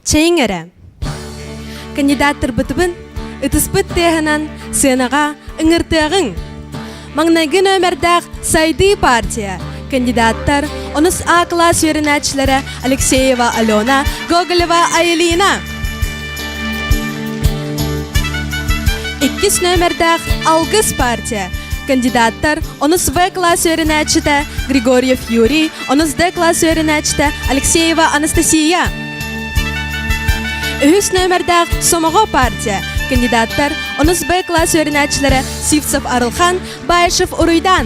Чэйиҥ эрэ. Кандидаттарбытыбын ытыспыт тыаһынан сыанаҕа ыҥыртыаҕыҥ. Маҥнайгы нүөмэрдээх Сайдыы партия кандидаттар онус А класс үөрэнээччилэрэ Алексеева Алена, Гоголева Айлина. Иккис нүөмэрдээх Алгыс партия кандидаттар онус В класс үөрэнээччитэ Григорьев Юрий, онус Д класс үөрэнээччитэ Алексеева Анастасия. Үһүс нүөмэрдээх Сомоҕо партия кандидаттар онус Б класс үөрэнээччилэрэ Сивцев Арылхан, Баишев Уруйдан.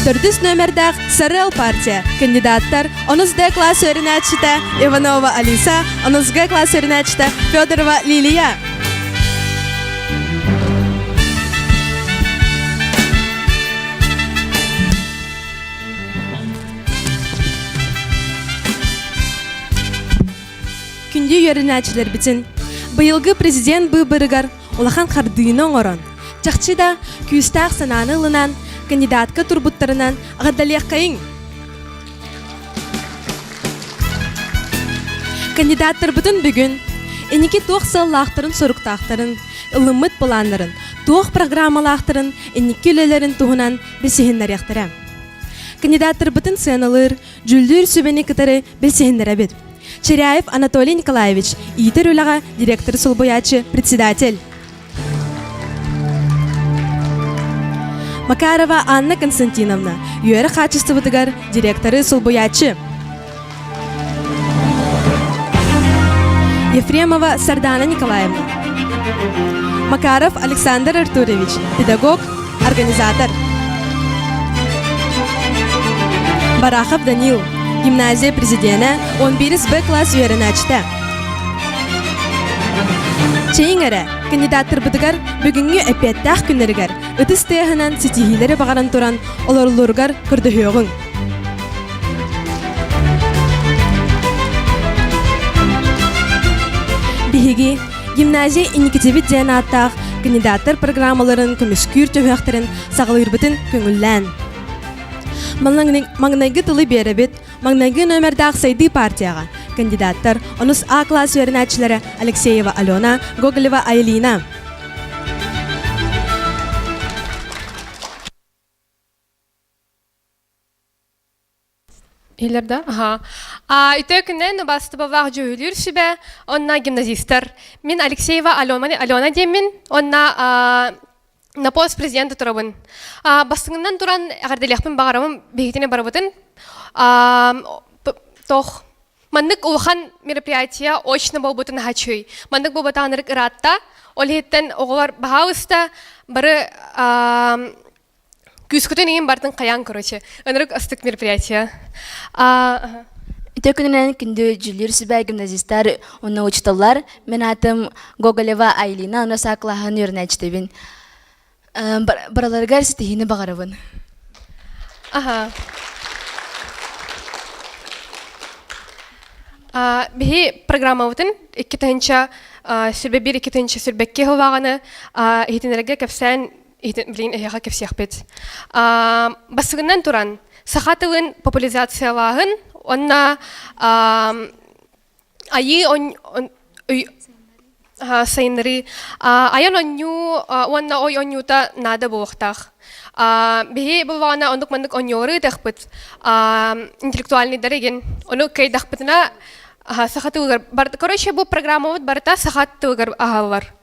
Төрдүс нүөмэрдээх Сарыал партия кандидаттар онус Д класс үөрэнээччитэ Иванова Алиса, онус Г класс үөрэнээччитэ Федорова Лилия. Күндү үөрэнээччилэрбитин быйылгы президент быыбарыгар улахан хардыыны оҥорон, чахчы да күүстээх санааны ылынан, кандидатка турбуттарынан аҕардалиэххэйиҥ! Кандидаттарбытын бүгүн инники туох сыаллаахтарын-соруктаахтарын, ылыммыт былааннарын, туох программалаахтарын, инники үлэлэрин туһунан билсиһиннэриэхтэрэ. Кандидаттарбытын сыаналыыр, дьүүллүүр сүбэни кытары билсиһиннэрэбит. Чиряев Анатолий Николаевич, иитэр үлэҕэ директор солбуйааччы, председатель. Макарова Анна Константиновна, үөрэх хаачыстыбытыгар директоры солбуйааччы. Ефремова Сардана Николаевна. Макаров Александр Артурович, педагог, организатор. Барахов Данил, гимназия президенэ, 11 Б класс үөрэнээччитэ. Чэйиҥ эрэ, кандидаттарбытыгар бүгүҥҥү эппиэттээх күннэригэр ытыс тыаһынан ситиһиилэри баҕаран туран олороллоругар көрдөһүөҕүҥ. Биһиги гимназия инникитибит диэн ааттаах кандидаттар программаларын көмүскүүр түһүөхтэрин саҕалыырбытын көҥүллээн. Маҥнайгы тылы биэрэбит маҥнайгы номердаах сайдыы партияҕа кандидаттар онус А класс үөрэнээччилэрэ Алексеева Алена, Гоголева Айлина. Иһиллэр да? Аха. А, үтө күннэн убастыбалаах дьүһүлүүр сүбэ, онна гимназистар. Мин Алексеева Алена, Алена диэммин, онна на пост президента турабын. А, бастыҥынан туран эҕэрдэлиэхпин баҕарабын биһигитини барыбытын. А, тох Маннык улахан мероприятие очно буолбутун хаачый. Маннык буолбатаҕын ыраатта. Ол иһиттэн оҕолор баһаалыста бары Күүскүтүн иһин бартын хайаан короче. Ынырык астык мероприятие. Үтө күнүнэн күндү дьүүллүүр сүбэ гимназистар уонна учууталлар. Мин аатым Гоголева Айлина, онно саа кылааһын үөрэнээччитэбин. Барыларыгар ситиһиини баҕарабын. Аха. Биһи программабытын 2 тыһыынча сүрбэ 1 2 тыһыынча сүрбэкки сыллааҕыны иһитинэргэ кэпсээн билигин эһиэхэ кэпсиэхпит. Бассыгынан туран, саха тылын популяризациялааһын уонна айыы сайыннарыы айан онньуу уонна ой онньуута наада буолуохтаах. Биһи буллаҕына оннук маннык онньуолары ыытыахпыт интеллектуальныйдары игин ону кыайдахпытына саха тылыгар короче бу программабыт барыта саха тылыгар аһаллар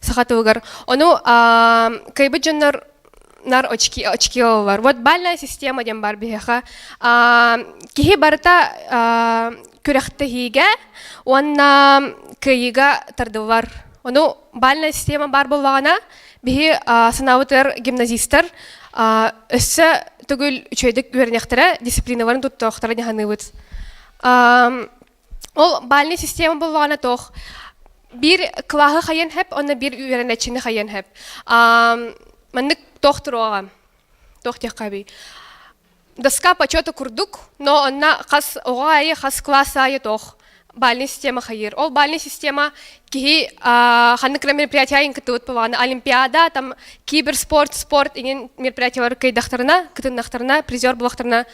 саха тылыгар. Ону кыайбыт дьоннор нар очки, очки ылаллар. Вот бальная система диэн бар биһиэхэ. Киһи барыта күрэхтэһиигэ уонна кыайыыга тардыллар. Ону бальная система бар буоллаҕына, биһи санаабытыгар гимназистар өссө төгүл үчүгэйдик үөрэниэхтэрэ, дисциплиналарын туттуохтара диэн саныыбыт. Ол бальный система буоллаҕына туох биир кылааһы хайыан хэп уонна биир үөрэнээччини хайыан хэп. Маннык туох туруоҕа туох диэххэ Доска почета курдук, но онно хас оҕо аайы, хас класс аайы туох. бальный система хайыыр. Ол бальный система киһи ханнык эрэ мероприятие кыттыбыт буоллаҕына олимпиада, там киберспорт, спорт иҥин мероприятиелары кыайдахтарына, кытыннахтарына, призер буоллахтарына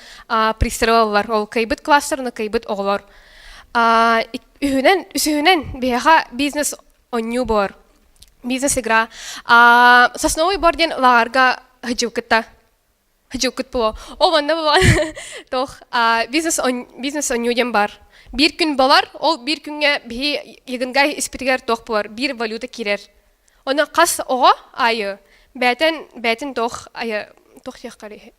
призтары ылаллар. Ол кыайбыт класстар, уонна кыайбыт оҕолор. Үһүнэн, үсүһүнэн биһиэхэ бизнес онньуу буолар. Бизнес-игра. Сосновый бор диэн лааҕырга сылдьыбыккытта Дьуккут буо. Ол манна буолан тох бизнес бизнес онньуу диэн бар. Биир күн болар, ол биир күҥҥэ биһи Егынгай испитигэр туох буолар, биир валюта киирэр. Оны хас оҕо айы бээтэн бээтин туох айы туох диэххэ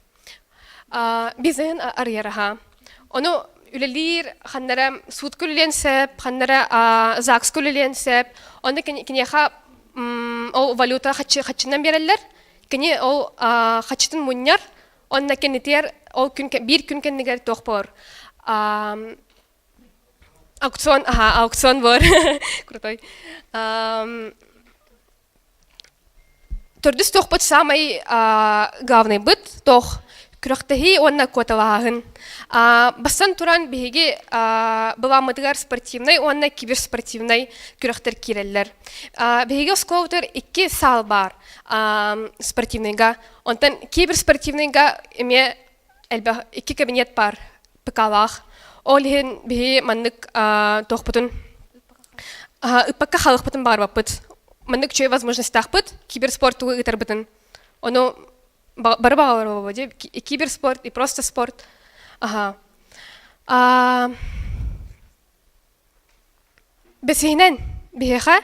бизнеһин арыйар аха. Ону үлэлиир ханнара суутка үлэлиэн сөп, ханнара ЗАГСка үлэлиэн сөп. Ону киниэхэ ол валюта хаччынан биэрэллэр. Кини ол хаччытын мунньар, онно кэннитигэр ол күн биир күн кэннигэр туох буолар аукцион аха аукцион буолар крутой төрдүс туохпут саамай главный быт туох күрэхтэһии уонна куоталааһын. Бастан туран биһиги былааммытыгар спортивнай уонна киберспортивнай күрэхтэр киирэллэр. Биһиги оскуолабытыгар икки саал баар спортивныйга. Онтон киберспортивныйга эмиэ элбэх икки кабинет баар ПК-лаах. Ол иһин биһиги маннык туохпутун ыппакка хаалыахпытын баҕарбаппыт. Маннык үчүгэй возможностьтаахпыт киберспортугу ыытарбытын. Ону бары баҕалар буолуо дии и киберспорт и просто спорт аха бэсиһинэн биһиэхэ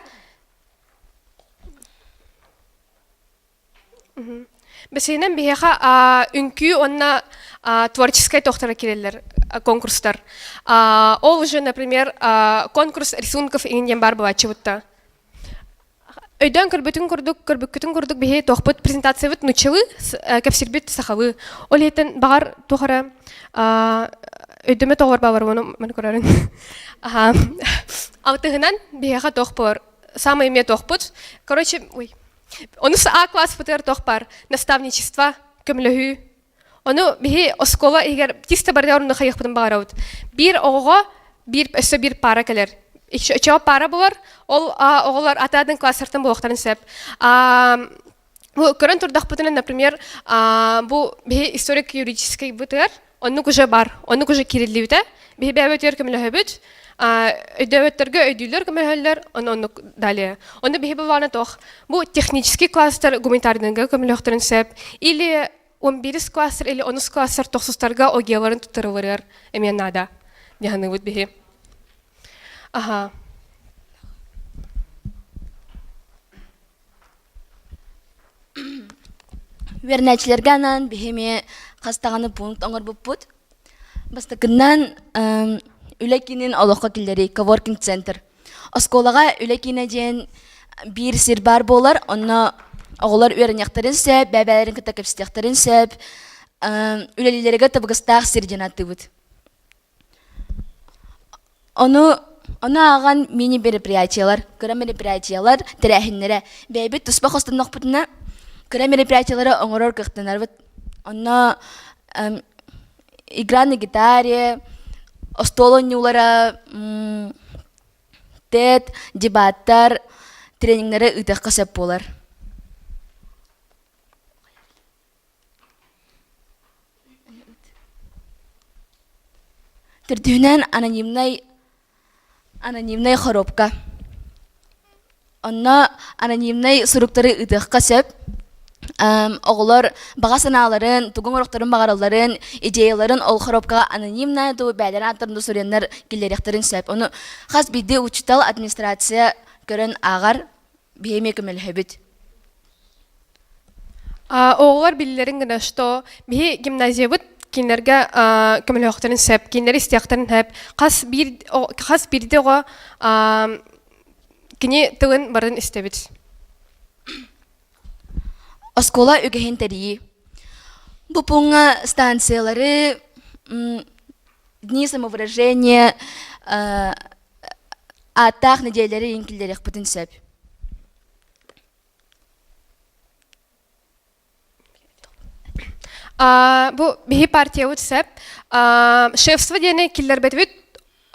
бэсиһинэн биһиэхэ үҥкүү уонна творческай тохтора киирэллэр конкурстар ол уже например конкурс рисунков иҥин диэн баар буолааччыбытта Өйдөөн көрбүтүн курдук, көрбүккүтүн курдук биһи туохпут презентациябыт нуччалыы, кэпсирбит сахалыы. Ол иһиттэн баҕар туох эрэ өйдөмөт оҕолор баалар ону маны көрөрүн. Алтыһынан биһиэхэ туох буолар? Самый эмиэ туохпут. Короче, ой. Онус А класспытыгар туох баар? Наставничество, көмөлөһүү. Ону биһи оскуола иһигэр чисто барыта орунна хайыахпытын баҕарабыт. Биир оҕоҕо биир өссө биир пара кэлэр. Иччэ пара буолар, ол оҕолор атын класстартан буолуохтарын сөп. Бу көрөн турдахпытына, например, бу биһи историк-юридический бытыгар оннук уже бар, оннук уже кириллибитэ. Биһи бэйэбитигэр көмөлөһөбүт, өйдөөбөттөргө өйдүүллэр көмөлөһөллөр, ону оннук далее. Онно биһи былаана туох? Бу технический класстар гуманитарныйга көмөлөһөхтөрүн сөп. Или 11 класстар или 10 класстар тохсустарга ОГЭларын туттарыларыгар эмиэ наада дьаһаныбыт биһи. Аха. Үөрэнээччилэргэ анаан биһи эмиэ хас даҕаны пункт оҥорбуппут. Бастакыннан үлэ киинин олоххо киллэрии коворкинг центр. Оскуолаҕа үлэ киинэ диэн биир сир баар буолар, онно оҕолор үөрэниэхтэрин сөп, бэйэ-бэйэлэрин кытта кэпсэтиэхтэрин сөп, үлэлииллэригэр табыгастаах сир диэн ааттыыбыт. Ону ону ааҕан мини-мероприятиелар, кыра мероприятиелар тэрээһиннэрэ. Бэйэбит туспа хостоннохпутуна, кыра мероприятиелары оҥорор кыахтанарбыт. Онно игра на гитаре, остуол оонньуулара, ТЭД, дебаттар, тренингнэри ыытыахха сөп буолар. Төрдүһүнэн анонимнай анонимнай хоруопка. Онно анонимнай суруктары ыытыахха сөп. Оҕолор баҕа санааларын, тугу оҥоруохтарын баҕаралларын, идеяларын ол хоруопкаҕа анонимная дуу, бэйэлэрин ааттарын дуу суруйаннар киллэриэхтэрин сөп. Ону хас биирдии учуутал, администрация көрөн ааҕар, биһи эмиэ көмөлөһөбүт. Оҕолор биллэрин гына, что биһи гимназиябыт кинилэргэ көмөлөһүөхтэрин сөп, кинилэри истиэхтэрин сөп. Хас биир хас биирдии оҕо кини тылын барын истэбит. Оскуола үгэһин тэрийии. Бу пууҥҥа станциялары, дни самовыражения, ааттаах нэдиэлэри иҥкиллэриэхпитин сөп. Бу биһи партиябыт сөп. Шефство диэни киллэрбэтибит.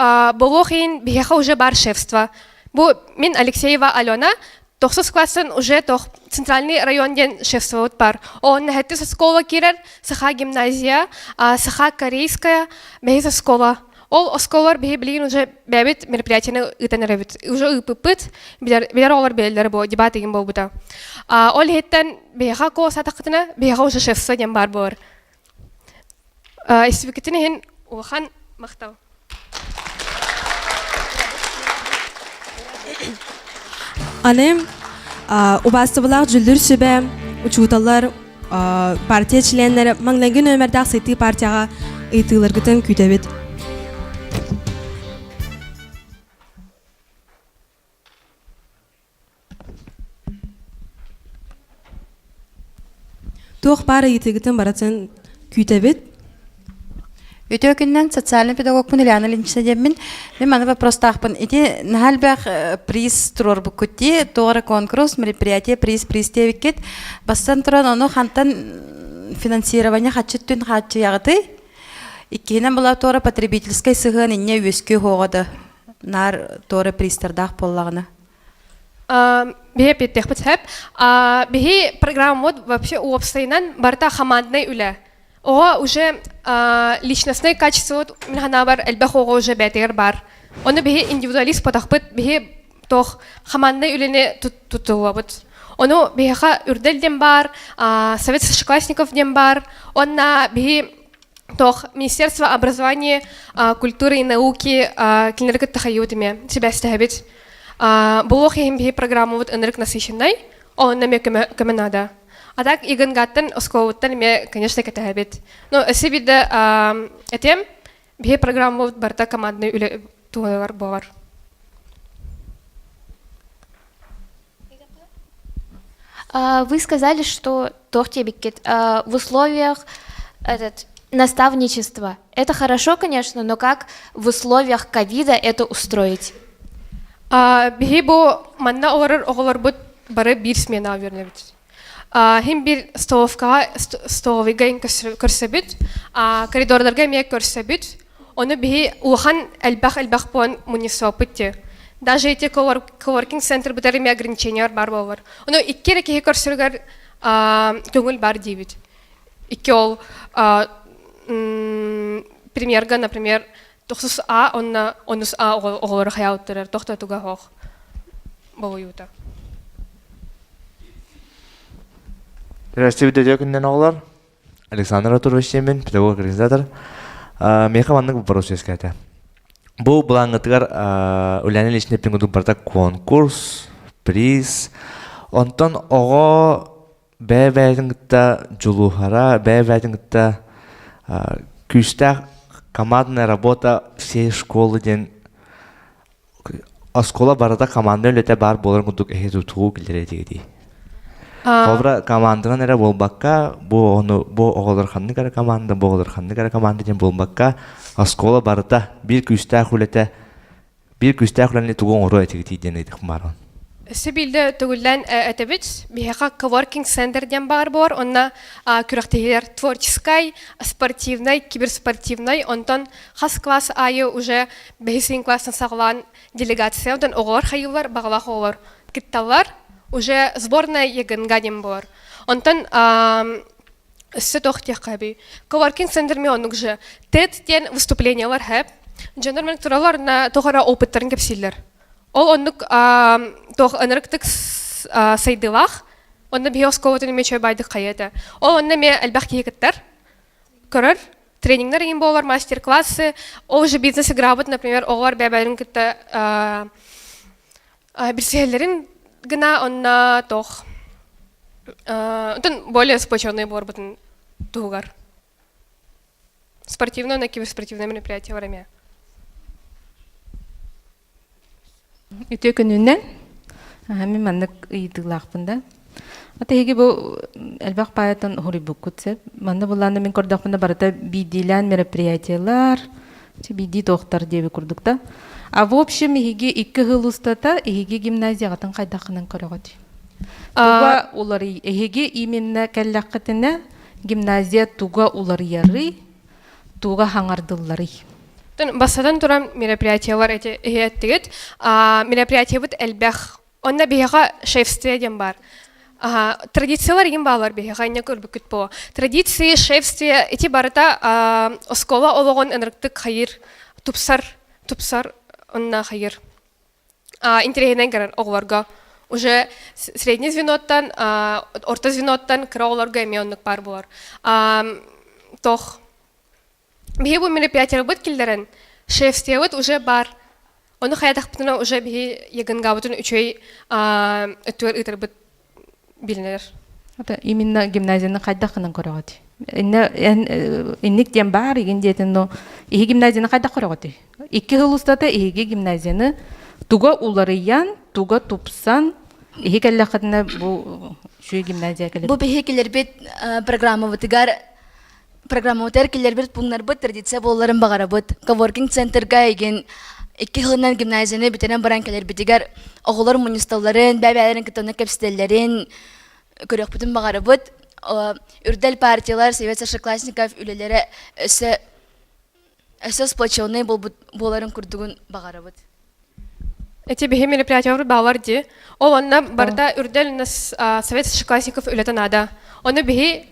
Буолуох иһин биһиэхэ уже бар шефство. Бу мин Алексеева Алена тохсус класстан уже тох центральный район диэн шефствобут бар. Онно сэттис оскуола киирэр, Саха гимназия, Саха корейская, бэһис оскуола. Ол оскуолалар биһи билигин уже бэйэбит мероприятиены ыытан эрэбит. Уже ыыппыппыт, билэр, билэр оҕолор билэллэр бу дебат игин буолбута. Ол иһиттэн биһиэхэ куосатаххытына, биһиэхэ уже шефство диэн баар буолар. Истибиккитин иһин улахан махтал. Аны убаастабылаах дьүллүр сүбэ, учууталлар, партия чилиэннэрэ маҥнайгы нүөмэрдээх сытыы партияҕа ыйытыыларгытын күүтэбит. Туох баар ыйытыыгытын барытын күүтэбит. Үтүө күннэн социальный педагогпун Ильяна Ильинична диэммин. Мин маны вопростаахпын. Ити наһаа элбэх приз туруорбуккут дии. Туох эрэ конкурс, мероприятие, приз, приз диэбиккит. Бастан туран ону хантан финансирование хаччы өттүн хааччыйаҕытый? Иккиһинэн была туора потребительскай сыһыан инньэ үөскүө суоҕа да наар туора призтардаах буоллаҕына. Биһи эппиэттиэхпит сөп. Биһи программабыт вообще уопсайынан барыта команднай үлэ. Оҕо уже личностнай качествобут мин санаабар элбэх оҕо уже бэйэтигэр баар. Ону биһи индивидуалист буотахпыт, биһи туох команднай үлэни тутуһуабыт. Ону биһиэхэ үрдэл диэн баар, совет старшеклассников диэн баар. Уонна биһи туох Министерство образования, культуры и науки кинилэри кытта хайыыбыт эмиэ сибээстэһэбит. Булуох иһин биһи программабыт ынырык насыщеннай, онно эмиэ көмө, көмө наада. А так ИГНГаттан, оскуолабыттан эмиэ, конечно, кэтэһэбит. Но өссө биирдэ этиэм, биһи программабыт барыта командный үлэ туһугар буолар. Вы сказали, что Тохтебикет в условиях этот, наставничества. Это хорошо, конечно, но как в условиях ковида это устроить? Биһи бу манна олорор оҕолорбут бары биир смена үөрэнэбит. Хим бир столовкаҕа столовыйга көрсөбүт, коридордарга эмиэ көрсөбүт. Ону биһи улахан элбэх-элбэх буолан мунньусуоппут дии. Даже эти коворкинг центрбытар эмиэ ограничениялар баар буолар. Ону икки эрэ киһи көрсөрүгэр көҥүл бар диибит. Икки ол премьерга, например, тохсус А онно онус А оҕолору хайаабыттарар тохтотуга хоох болуйуута. Здравствуйте, күннен оҕолор. Александр Артурович Семин, педагог-организатор. Миэхэ маннык вопрос үөскээтэ. Бу былааҥҥытыгар үлэни личный курдук барыта конкурс, приз. Онтон оҕо бэйэ-бэйэтин кытта дьулуһара, бэйэ-бэйэтин кытта күүстээх командная работа всей школы диэн оскуола барыта команда үлэтэ баар буоларын курдук эһи тутуу киллэрэ дии. Холобура команданан эрэ буолбакка, бу ону бу оҕолор ханнык эрэ команда, бу оҕолор ханнык эрэ команда диэн буолбакка, оскуола барыта биир күүстээх үлэтэ биир күүстээх үлэни тугу оҥоруо этигитий диэн ыйытык баар. Өссө биирдэ төгүллээн этэбит. Биһиэхэ коворкинг центр диэн баар буолар. Онно күрэхтэһиилэр творческай, спортивнай, киберспортивнай, онтон хас класс аайы уже бэһис ыйын класстан саҕалаан делегация, онтон оҕолор хайыыллар, баҕалаах оҕолор кытталлар. Уже сборная ЕГНГ диэн буолар. Онтон өссө туох диэххэ эбий. Коворкинг центр мен оннук же. TED диэн выступлениялар хэп. Дьоннор мен тураллар на туох эрэ опыттарын кэпсииллэр. Ол оннук туох ынырыктык сайдыылаах. Онно биһи оскуолатын эмиэ үчүгэй баайдык хайа этэ. Ол онно эмиэ элбэх киһи кыттар. Көрөр. Тренингнэр иҥин буолар, мастер-классы. Ол же бизнес-играбыт, например, оҕолор бэйэ-бэйэлэрин кытта билсиһэллэрин гына онно туох онтон более сплоченный буоларбытын туһугар. Спортивное уонна киберспортивное мероприятиелар эмиэ. Үтүө күнүнэн мин маннык ыйытыылаахпын да. Ата эһиги бу элбэх паайаттан уһуруйбуккут сөп. Манна буллаанда мин көрдөхпүнэ барыта биирдиилээн мероприятиелар, биирдии туохтар диэби курдук да. А в общем эһиги икки сыл устата эһиги гимназияҕытын хайдаххынан көрөҕүт? Туга уларый? Эһиги именно кэллэххитинэ гимназия туга уларыйарый, туга хаҥардылларый? Бастатан туран мероприятиелар эти иһиэттигит. Мероприятиебыт элбэх. Онно биһиэхэ шефствие диэн баар. Традициялар игин баалар биһиэхэ инне көрбүккүт буо. Традиции, шефствие ити барыта оскуола олоҕун ынырыктык хайыр, тупсар, тупсар онно хайыр. Интэриэһинэн көрөр оҕолорго уже средний звеноттан, орто звеноттан кыра оҕолорго эмиэ оннук баар буолар. Тох Биһи бу мероприятиябыт киллэрэн, шефствиябыт уже баар. Ону хайатахпытына уже биһи ягынгабытын үчүгэй өттүгэр ыытарбыт билинэр. Это именно гимназияны хайдах гынан көрөҕүт? Инник диэн баар игин диэтин, но иһи гимназияны хайдах көрөҕүтүй? Икки сыл устата иһиги гимназияны туга уларыйан, туга тупсан, иһи кэллэххитинэ бу үчүгэй гимназия кэлэр. Бу биһи кэлэрбит программабытыгар Программабытыгар киллэрбит пунктарбыт традиция буолларын баҕарабыт. Коворкинг центрга игин икки сылынан гимназияны бүтэрэн баран кэлэрбитигэр оҕолор мунньусталларын, бэйэ-бэйэлэрин кытта кэпсэтэллэрин көрүөхпүтүн баҕарабыт. Үрдэл партиялар, Совет старшеклассников үлэлэрэ өссө өссө сплоченный буолбут буоларын курдугун баҕарабыт. Эти биһи мероприятиялар баалар дии. Ол онно барыта үрдэл Совет старшеклассников үлэтэ наада. Ону биһи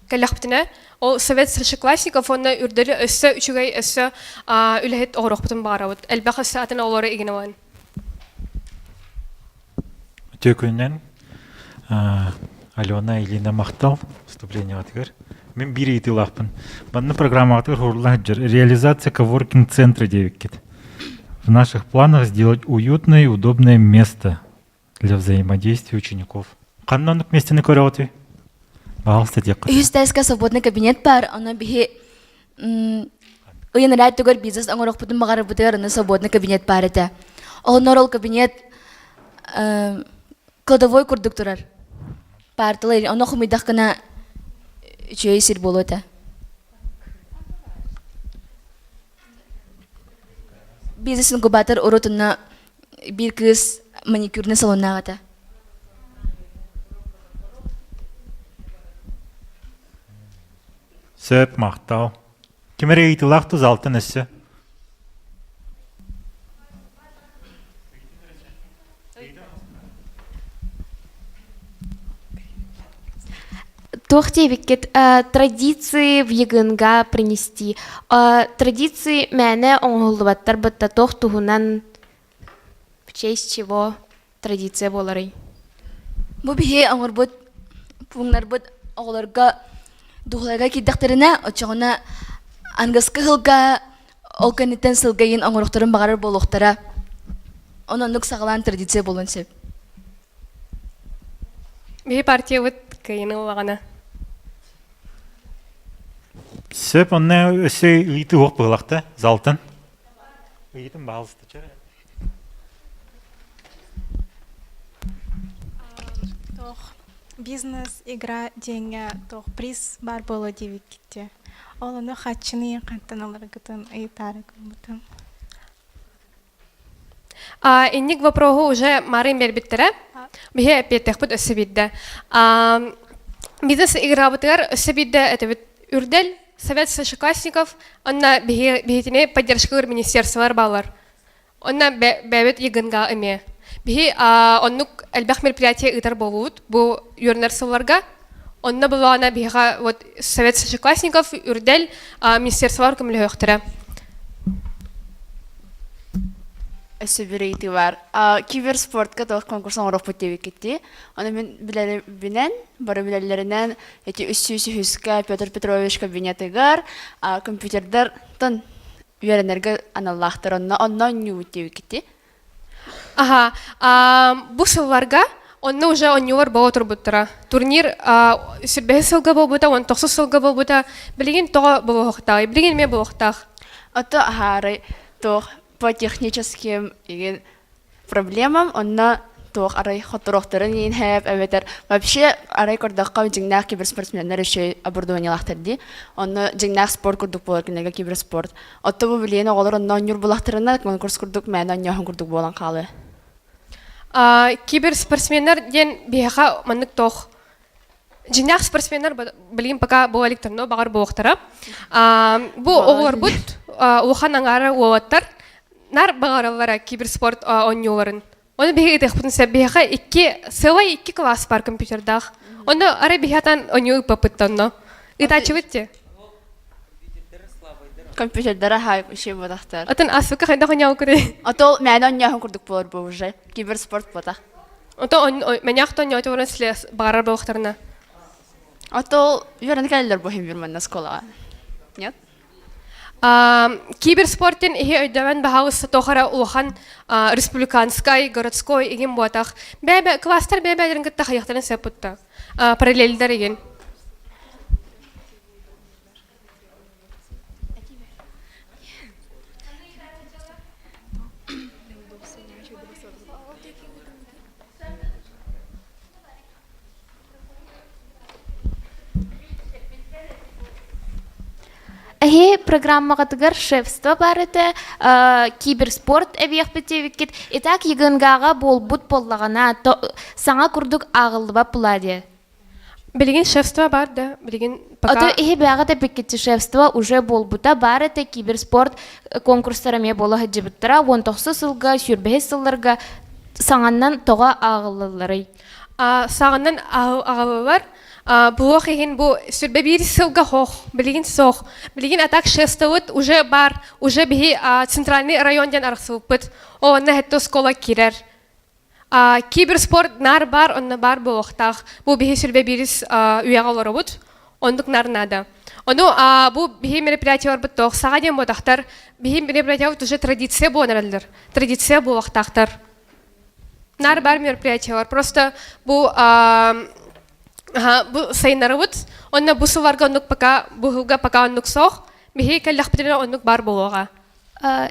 кэллэхпитинэ, ол Совет старшеклассников уонна үрдэли өссө үчүгэй өссө үлэһит оҕоруохпутун баҕарабыт. Элбэх өссө атын оҕолору игин Үтүө күнүнэн Алена Ильина махтал выступлениеҕытыгар. Мин биир ыйытыылаахпын. Манна программаҕытыгар хурурлан сылдьар реализация коворкинг-центра диэбиккит. В наших планах сделать уютное и удобное место для взаимодействия учеников. Ханна оннук миэстэни көрөҕүтүй? Пожалуйста, диэххэ. Үһүс тээскэ свободный кабинет баар, онон биһи ыйан ыраат түгэр бизнес оҥоруохпутун баҕарарбытыгар аны свободный кабинет баар этэ. Оннор ол кабинет кладовой курдук турар. Парталар ону хомуйдаххына үчүгэй сир буолуо этэ. Бизнес-инкубатор урут онно биир кыыс маникюрный салоннаах этэ. Сөп, махтал. Ким эрэ ыйытыылаах тус алтан өссө? Туох диэбиккит традиции в ЕГНГ принести. Традиции мээнэ оҥоһуллубаттар бытта туох туһунан в честь чего традиция буоларый? Бу биһи оҥорбут пууннарбыт оҕолорго духларга киирдэхтэринэ, оччоҕуна аныгыскы сылга ол кэнниттэн сылга иин оҥоруохтарын баҕарар буолуохтара. Онон оннук саҕалаан традиция буолуон сөп. Биһи партиябыт кыайыны ыллаҕына. Сөп, онно өссө ыйытыы уох быһылахта залтан. Ыйытын баалыста чэ. Туох бизнес игра диэҥҥэ туох приз баар буолуо диэбиккит Ол ону хаччыны ийэн хантан ыларгытын ыйытаары гыммытым. Инник вопроһу уже марын биэрбиттэрэ. Биһи эппиэттэхпит өссө биирдэ. Бизнес играбытыгар өссө биирдэ этибит үрдэл Совет старшеклассников онно биһитини поддержкалыыр министерстволар баалар. Онно бэйэбит ЕГНГ эмиэ. Биһи оннук элбэх мероприятие ыытар буолуут бу үөрэнэр сылларга. Онно булаана биһиэхэ вот Совет старшеклассников үрдэл министерстволар көмөлөһүөхтэрэ. Өссө бір ыйытыы бар. Киберспортка туох конкурс оҥоруохпут диэбиккит Ону мин билэрбинэн, бары билэллэринэн, эти үс сүүс үһүскэ Петр Петрович кабинетыгар компьютердартан үөрэнэргэ аналлаахтар. Онно онно оонньуубут диэбиккит Аха, бу сылларга онно уже оонньуулар буола турбуттара. Турнир сүрбэһис сылга буолбута, уон тохсус сылга буолбута. Билигин тоҕо буолуохтааҕый? Билигин эмиэ буолуохтаах. Ото аһаары туох по техническим игин проблемам онно туох арай хотуруохтарын иин хэп эбэтэр вообще арай көрдөххө дьиҥнээх киберспортсменнар үчүгэй оборудованиелаахтар дии онно дьиҥнээх спорт курдук буолар кинилэргэ киберспорт Отто бу билиэн оҕолор онно оонньуур булахтарына конкурс курдук мээнэ оонньооһун курдук буолан хаалыа. Киберспортсменнар диэн биһиэхэ маннык туох. Дьиҥнээх спортсменнар билигин пока буола иликтэр, баҕар буолуохтара. Бу оҕолорбут улахан аҥаара уолаттар нар баҕараллара киберспорт оонньууларын. Ону биһиги ытыахпытын сөп. Биһиэхэ икки, сыалай икки класс бар компьютердаах. Онно арай биһи атан оонньуу ыыппаппыт онно. Ыытааччыбыт ти. Компьютердара хай еще бодахтар. Атын асыка хайдах оонньоокурый? А то мээнэ оонньооһун курдук буолар бу уже. Киберспорт ботах. Ото мэньээх тонньооту баран слес баҕарар буолуохтарына. А то үөрэнэ кэлэллэр бу хим манна школаҕа. Нет? Киберспортин иһи өйдөмөн баһаалыста тоох эрэ улахан республиканскай, городской игин буотах. Бэбэ класстар бэбэлэрин кытта хайыахтарын сөп бутта. Параллельдар игин. Эһи программаҕытыгар шефство баар этэ, киберспорт эбиэхпит диэбиккит. Итак, ЕГНГ-ҕа буолбут буоллаҕына, саҥа курдук ааҕыллыбат буолаа диэ. Билигин шефство баар да, билигин пока... А то иһи бэҕэ да биккити шефство уже буолбута баар этэ киберспорт конкурстара эмиэ буола сылдьыбыттара. Уон тохсус сылга, сүүрбэһис сылларга саҥаннан тоҕо ааҕыллалларый? Саҕаннан аҕалалар. Буох иһин бу сүрбэ биир сылга хоох, билигин суох. Билигин атак шефствобут уже бар, уже биһи центральный район диэн арахсыбыппыт. Онно хэтте оскуола киирэр. Киберспорт наар баар, онно баар буолуохтаах. Бу биһи сүрбэ биирис үйэҕэ олоробут. Оннук наар наада. Ону бу биһи мероприятиеларбыт тоох саҕа диэн буотахтар, биһи мероприятиеларбыт уже традиция буолан эрэллэр. Традиция буолуохтаахтар. Наар баар мероприятиелар. Просто бу бу сайыннарыбыт. Онно бу сылларга оннук пока бу пока оннук суох. Биһи кэллэхпитинэ оннук баар буолуоҕа.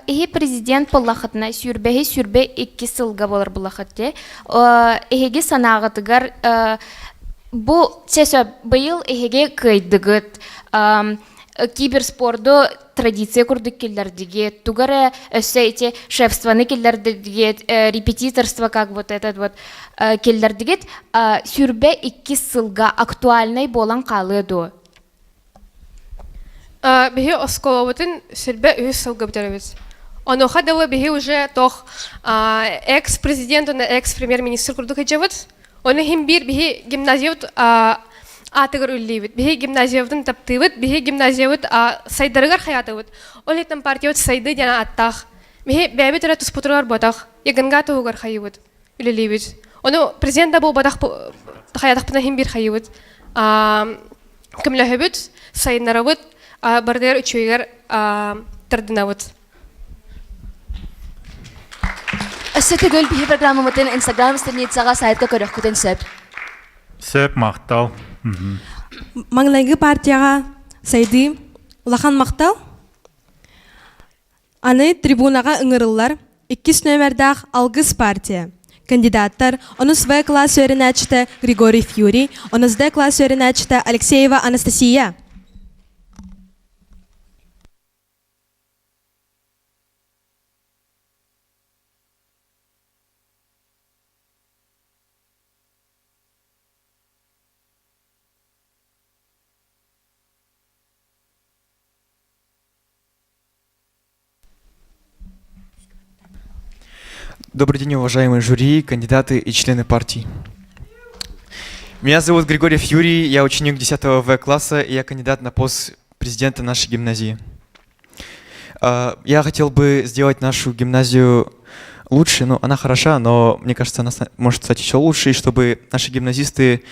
Эһи президент буоллахытына сүүрбэһи 22 сылга буолар буллахыт дии. Эһиги санааҕытыгар бу чэ быйыл эһиги кыайдыгыт киберспорду традиция курдук киллэрдигит, тугу эрэ өссө ити шефствоны киллэрдигит, репетиторство как вот этот вот киллэрдигит, сүүрбэ иккис сылга актуальнай буолан хаалыа дуо? Биһи оскуолабытын сүрбэ үһүс сылга бүтэрэбит. Онуоха дылы биһи уже тох экс-президент уонна экс-премьер-министр курдук сылдьабыт. Ону иһин биир биһи гимназиябыт аатыгар үллүүбүт. Биһи гимназиябытын таптыыбыт, биһи гимназиябыт сайдарыгар хайаатыбыт. Ол иһиттэн партиябыт сайдыы диэн ааттаах. Биһи бэйэбит эрэ туспутугар буотах, ЕГНГ туһугар хайыыбыт, үлэлиибит. Ону президент да буолбатах хайаатахпына иһин биир хайыыбыт. Көмөлөһөбүт, сайыннарабыт, барытыгар үчүгэйигэр тардынабыт. Өссө төгүл биһи программабытын Инстаграм страницаҕа сайтка көрөххүтүн сөп. Сөп, махтал. Маҥнайгы партияҕа сайдыы улахан махтал. Аны трибунаҕа ыҥырыллар иккис нүөмэрдээх Алгыс партия. Кандидаттар онус В класс үөрэнээччитэ Григорий Фьюри, онус Д класс үөрэнээччитэ Алексеева Анастасия. Добрый день, уважаемые жюри, кандидаты и члены партий. Меня зовут Григорьев Юрий, я ученик 10 В класса и я кандидат на пост президента нашей гимназии. А, я хотел бы сделать нашу гимназию лучше, ну, она хороша, но мне кажется, она может стать еще лучше, и чтобы наши гимназисты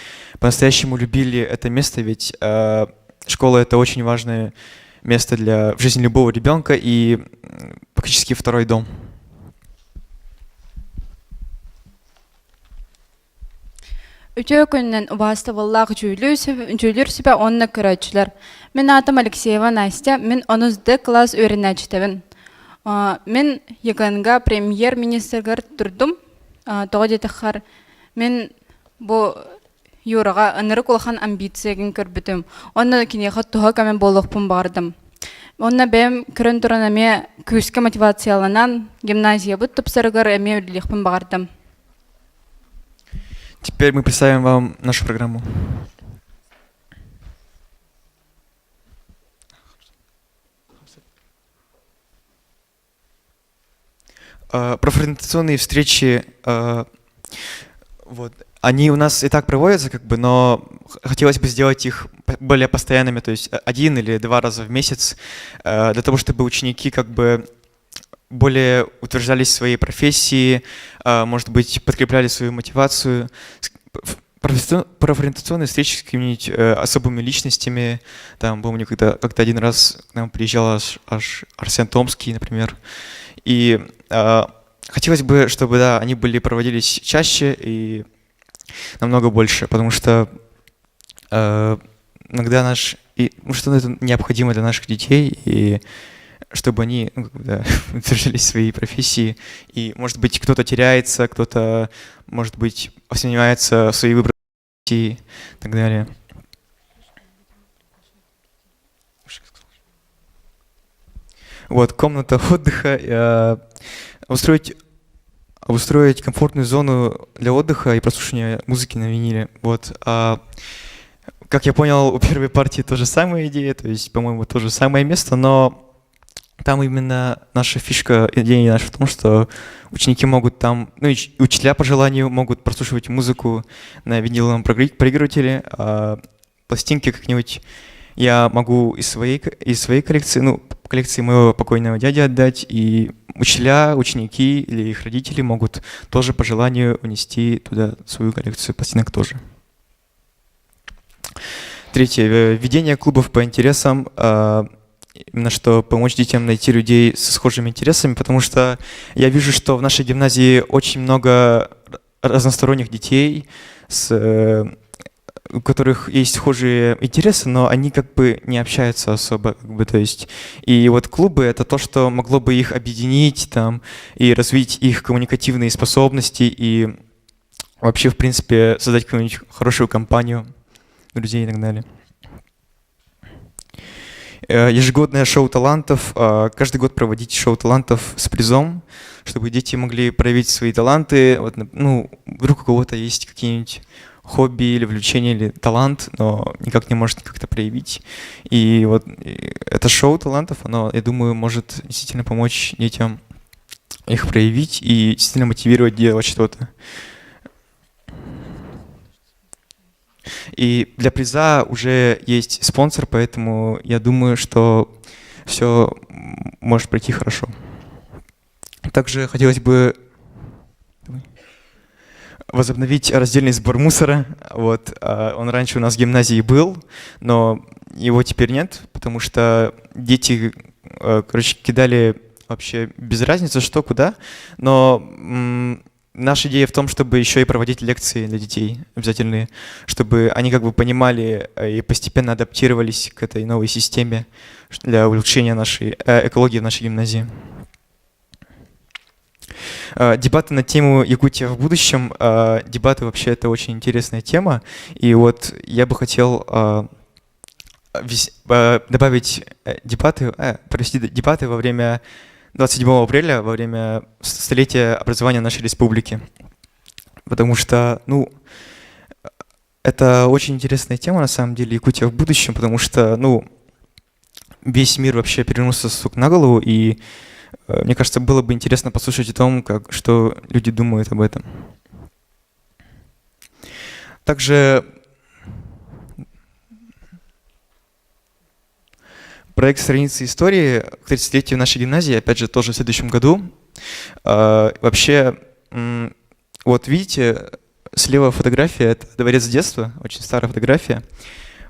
по-настоящему любили это место, ведь э, школа — это очень важное место для в жизни любого ребенка и практически второй дом. Үтүө күнүнэн убаастабыллаах дьүүллүүр сүбэ уонна көрөөччүлэр. Мин аатым Алексеева Настя, мин онус Д класс үөрэнээччитэбин. Мин ЕГН-га премьер-министргэр турдум. Тоҕо диэтэххэр, мин бу Юраҕа ынырык улахан амбициягын көрбүтүм. Онно киниэхэ туһа көмө буолуохпун баҕардым. Онно бэйэм көрөн туран эмиэ күүскэ мотивацияланан гимназиябыт тупсарыгар эмиэ үлэлиэхпин баҕардым. Теперь мы представим вам нашу программу. Профориентационные встречи, вот, они у нас и так проводятся, как бы, но хотелось бы сделать их более постоянными, то есть один или два раза в месяц, для того, чтобы ученики как бы более утверждались в своей профессии, может быть, подкрепляли свою мотивацию. Профориентационные встречи с какими-нибудь особыми личностями. Там, помню, когда как-то один раз к нам приезжал аж, аж Арсен Томский, например. И хотелось бы, чтобы, да, они были проводились чаще и намного больше, потому что иногда наш... И, ну, что это необходимо для наших детей, и чтобы они ну, как бы, да, утверждались в своей профессии. И, может быть, кто-то теряется, кто-то, может быть, сомневается в своей выборе и так далее. Вот, комната отдыха. Э, устроить, устроить комфортную зону для отдыха и прослушивания музыки на виниле. Вот. А, как я понял, у первой партии тоже самая идея, то есть, по-моему, то же самое место, но там именно наша фишка, идея наша в том, что ученики могут там, ну и учителя по желанию могут прослушивать музыку на виниловом проигрывателе, а пластинки как-нибудь я могу из своей, из своей коллекции, ну, коллекции моего покойного дяди отдать, и учителя, ученики или их родители могут тоже по желанию унести туда свою коллекцию пластинок тоже. Третье. Введение клубов по интересам, а, именно что помочь детям найти людей со схожими интересами, потому что я вижу, что в нашей гимназии очень много разносторонних детей, с, э, у которых есть схожие интересы, но они как бы не общаются особо, как бы, то есть, и вот клубы — это то, что могло бы их объединить там и развить их коммуникативные способности и вообще, в принципе, создать какую-нибудь хорошую компанию друзей и так далее. Э, ежегодное шоу талантов. Э, каждый год проводить шоу талантов с призом, чтобы дети могли проявить свои таланты. Вот, ну, вдруг у кого-то есть какие-нибудь хобби или увлечение или талант, но никак не может как-то проявить. И вот это шоу талантов, оно, я думаю, может действительно помочь детям их проявить и действительно мотивировать делать что-то. И для приза уже есть спонсор, поэтому я думаю, что все может пройти хорошо. Также хотелось бы возобновить раздельный сбор мусора. Вот, а, он раньше у нас в гимназии был, но его теперь нет, потому что дети, э, короче, кидали вообще без разницы, что, куда. Но наша идея в том, чтобы еще и проводить лекции для детей обязательные, чтобы они как бы понимали э, и постепенно адаптировались к этой новой системе для улучшения нашей э, экологии в нашей гимназии. Э, дебаты на тему Якутия в будущем. Дебаты вообще это очень интересная тема. И вот я бы хотел добавить дебаты, провести дебаты во время 27 апреля, во время столетия образования нашей республики. Потому что, ну, это очень интересная тема, на самом деле, Якутия в будущем, потому что, ну, весь мир вообще перевернулся с на голову, и э, мне кажется, было бы интересно послушать о том, как, что люди думают об этом. Также проект «Страницы истории» к 30-летию нашей гимназии, опять же, тоже в следующем году. А, вообще, вот видите, слева фотография, это дворец детства, очень старая фотография.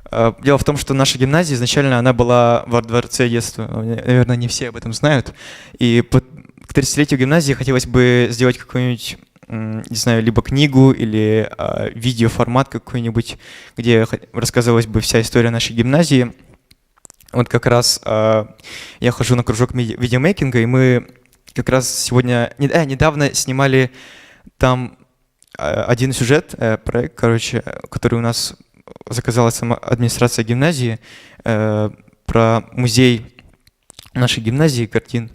А, дело в том, что наша гимназия изначально она была во дворце детства. Наверное, не все об этом знают. И под, к 30-летию гимназии хотелось бы сделать какую-нибудь не знаю, либо книгу или э, видеоформат какой-нибудь, где рассказывалась бы вся история нашей гимназии. Вот как раз э, я хожу на кружок видеомейкинга, и мы как раз сегодня, не, э, недавно снимали там один сюжет, э, проект, короче, который у нас заказала сама администрация гимназии, э, про музей нашей гимназии картин.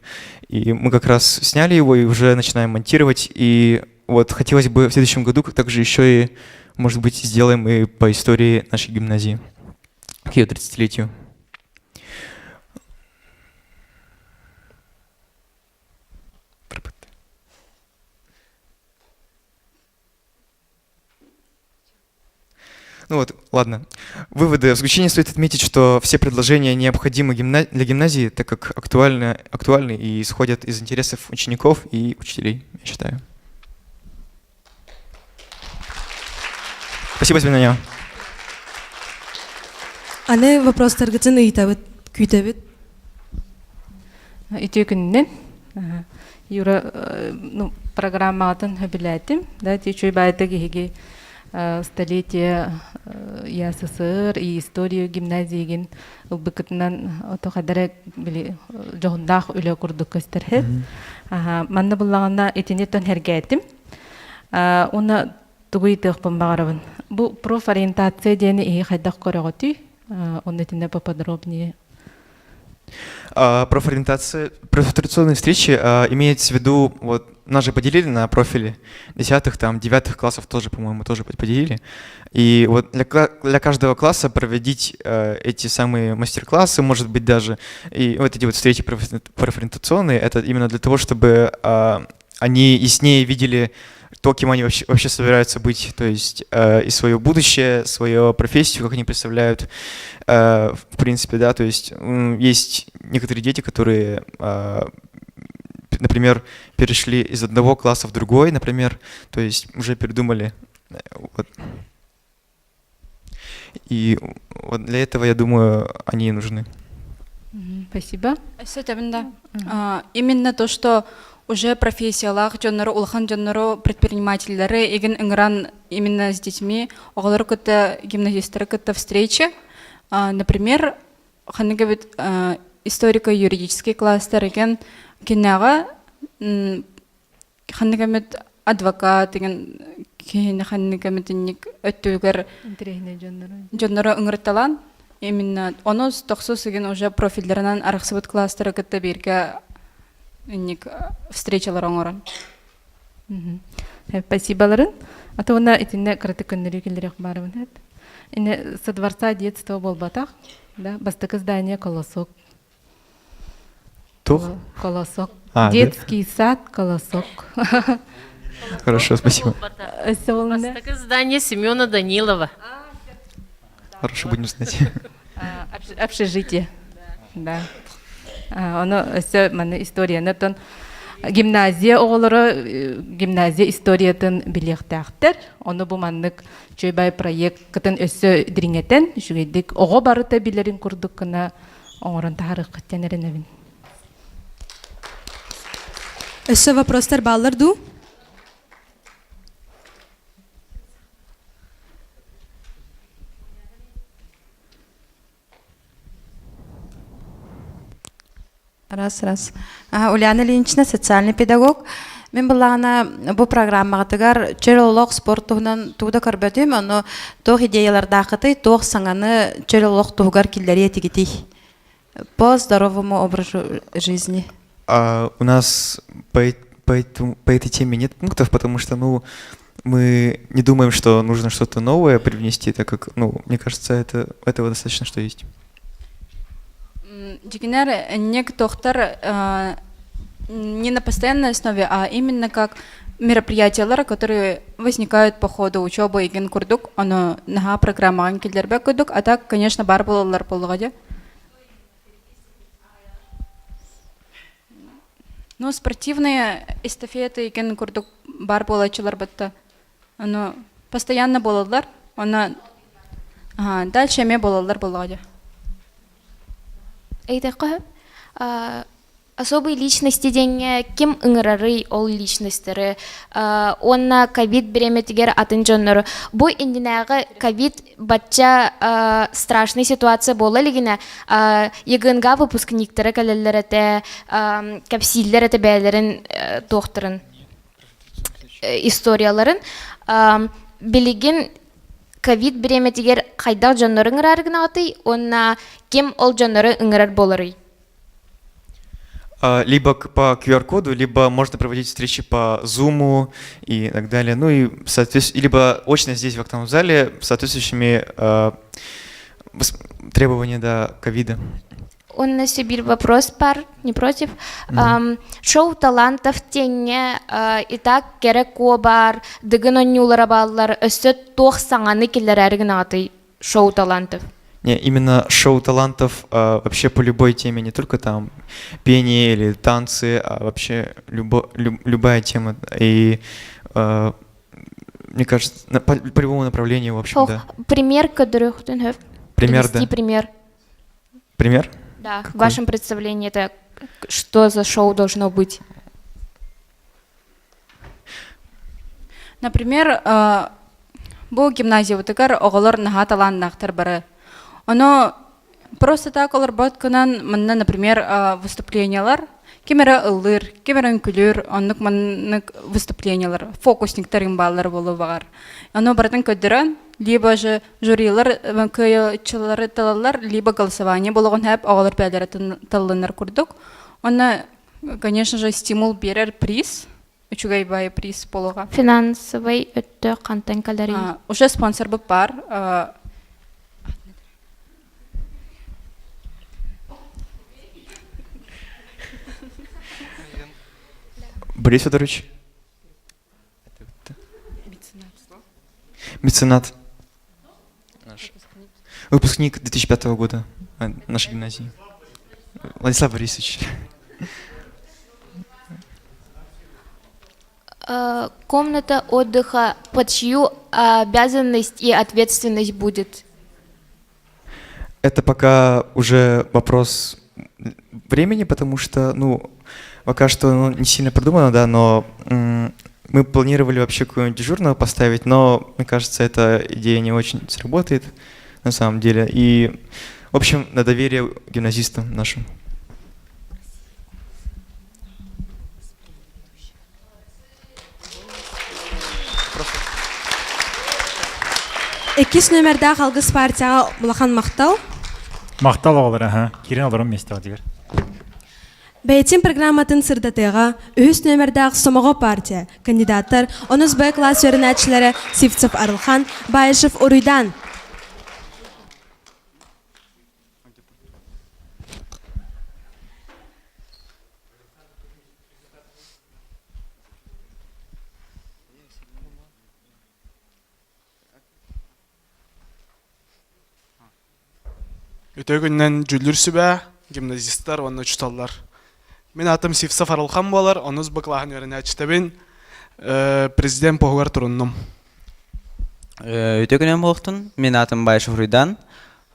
И мы как раз сняли его и уже начинаем монтировать. И вот хотелось бы в следующем году также еще и, может быть, сделаем и по истории нашей гимназии к ее 30-летию. Ну вот, ладно. Выводы. В заключение стоит отметить, что все предложения необходимы гимна... для гимназии, так как актуальны, актуальны и исходят из интересов учеников и учителей, я считаю. Спасибо, свидания. Аны вопростаргытын ыйытабыт, күүтэбит. Үтүө күнүнэн. Юра, ну, программаҕытын сөбүлээтим. Да, үчүгэй баайдык иһиги столетие ЯССР и историю гимназиягин ылбыкытынан ото хадара били дьоһундаах үлэ курдук көстөр. Манна буллаҕына итини тон herгээтим. Уна тугу ыйытыахпын баҕарабын. Бу профориентация диэни иһи хайдах көрөҕүтүй? Онно итиннэ поподробнее. Профориентация, профориентационные встречи имеется в виду, вот нас же поделили на профили десятых, там, девятых классов тоже, по-моему, тоже поделили. И вот для, для каждого класса проводить эти самые мастер-классы, может быть, даже, и вот эти вот встречи профориентационные, это именно для того, чтобы они яснее видели то, кем они вообще, вообще собираются быть, то есть и свое будущее, свою профессию, как они представляют, в принципе, да, то есть есть некоторые дети, которые, например, перешли из одного класса в другой, например, то есть уже передумали. Вот. И вот для этого, я думаю, они нужны. Спасибо. Да. Именно то, что уже профессиялаах дьоннору, улахан дьоннору, предпринимательлэри игин ыҥыран именно с детьми, оҕолору кытта, гимназисттары кытта встречи. Например, ханнык эбит историко-юридический класстар игин кинэҕэ ханнык эмит адвокат игин киһини ханнык эмит инник өттүгэр дьоннору ыҥырталаан именно онус тохсус игин уже профильлэринэн арахсыбыт класстары кытта бииргэ инник встречалар оҥорон. Спасиболарын. А то уна итинне кыратык көннөрүү киллерех баарыбын. Ине со дворца детства буолбатах, да, бастакы здание Колосок. Тух? Колосок. Детский сад Колосок. Хорошо, спасибо. Бастакы здание Семена Данилова. Хорошо, будем знать. Общежитие. Да. Ону өссө маны историяны тон гимназия оҕолоро гимназия историятын билиэхтээхтэр. Ону бу маннык чөйбай проект кытын өссө дириҥэтэн үчүгэйдик оҕо барыта билэрин курдук гына оҥорон таһаарыаххыт диэн эрэнэбин. Өссө вопростар бааллар дуу? Раз, раз. Ульяна Ильинична социальный педагог. Мин былаана бу программаҕытыгар чөл олох спорт туһунан тугу да көрбөтүм, ону туох идеялардаахытый, туох саҥаны чөл олох туһугар киллэриэ этигитий? По здоровому образу жизни. А, у нас по, по, этому, по этой теме нет пунктов, потому что, ну, мы не думаем, что нужно что-то новое привнести, так как, ну, мне кажется, это, этого достаточно, что есть. Дьиҥэр некоторые не на постоянной основе, а именно как мероприятиялар, которые возникают по ходу учебы игин курдук, ону наһаа программаҕын киллэрбэт курдук, а так, конечно, баар буолаллар буоллаҕа дии. Ну, спортивные эстафеты игин курдук баар буолааччылар батта. Ону постоянно буолаллар, оны дальше эмиэ буолаллар буоллаҕа дии. Ыйытыахха сөп. Особые личности диэҥҥэ ким ыҥырарый ол личностары уонна ковид бириэмэтигэр атын дьоннору бу иннинээҕи ковид бачча страшный ситуация буола илигинэ ЕГНГ выпускниктара кэлэллэр этэ кэпсииллэр этэ бэйэлэрин туохтарын историяларын билигин ковид бириэмэтигэр хайдах дьоннору ыҥыраары гынаҕытый уонна ким ол дьоннору ыҥырар буоларый Либо по QR-коду, либо можно проводить встречи по Zoom и так далее. Ну и, соответственно, либо очно здесь, в актовом зале, с соответствующими требованиями до ковида. У нас биир вопрос баар, не против. Шоу талантов диэҥҥэ и так кэрэ куо баар, Дыгын оонньуулара бааллар, өссө туох саҥаны киллэрээри гынаҕытый шоу талантов? Не, именно шоу талантов вообще по любой теме, не только там пение или танцы, а вообще любая тема. И мне кажется, по любому направлению, в общем, да. Пример көрдөрүөххүтүн Пример, да. пример. Пример? Да, в вашем представлении это что за шоу должно быть? Например, бу гимназиябытыгар оҕолор наһаа талааннаахтар бары. Ону просто так олорбот гынан манна, например, выступлениялар ким эрэ ыллыыр, ким эрэ үҥкүлүүр, оннук маннык выступлениялар, фокусниктар бааллар буолуо баҕар. Ону барытын көрдөрөн, либо же жюрилар кыайааччылары талаллар, либо голосование буолуоҕун сөп, оҕолор бэйэлэрэ таллынар курдук. Онно, конечно же, стимул биэрэр приз, үчүгэй баайы приз буолуоҕа. Финансовый өттө хантан кэлэрий? Уже спонсорбыт баар. Борис Федорович? Меценат. Наш. Выпускник 2005 года нашей гимназии. Владислав Борисович. Комната отдыха под чью обязанность и ответственность будет? Это пока уже вопрос времени, потому что, ну, пока что ну, не сильно продумано, да, но мы планировали вообще какого-нибудь дежурного поставить, но, мне кажется, эта идея не очень сработает на самом деле. И, в общем, на доверие гимназистам нашим. Иккис нүөмэрдээх Алгыс партияҕа улахан махтал. Махтал оҕолор, аха. Киирэн олорон миэстэҕитигэр. Бэйэтин программатын сырдатыаҕа үһүс нүөмэрдээх Сомоҕо партия кандидаттар онус Б класс үөрэнээччилэрэ Сивцев Арылхан, Баишев Уруйдан. Үтүө күнүнэн дьүүллүүр сүбэ, гимназистар уонна учууталлар. Мин аатым Сивцев Арылхан буолар, онус Б кылааһын үөрэнээччитэбин, президент поһугар туруннум. Үтүө күнүнэн буолуохтун. Мин аатым Баишев Руйдан.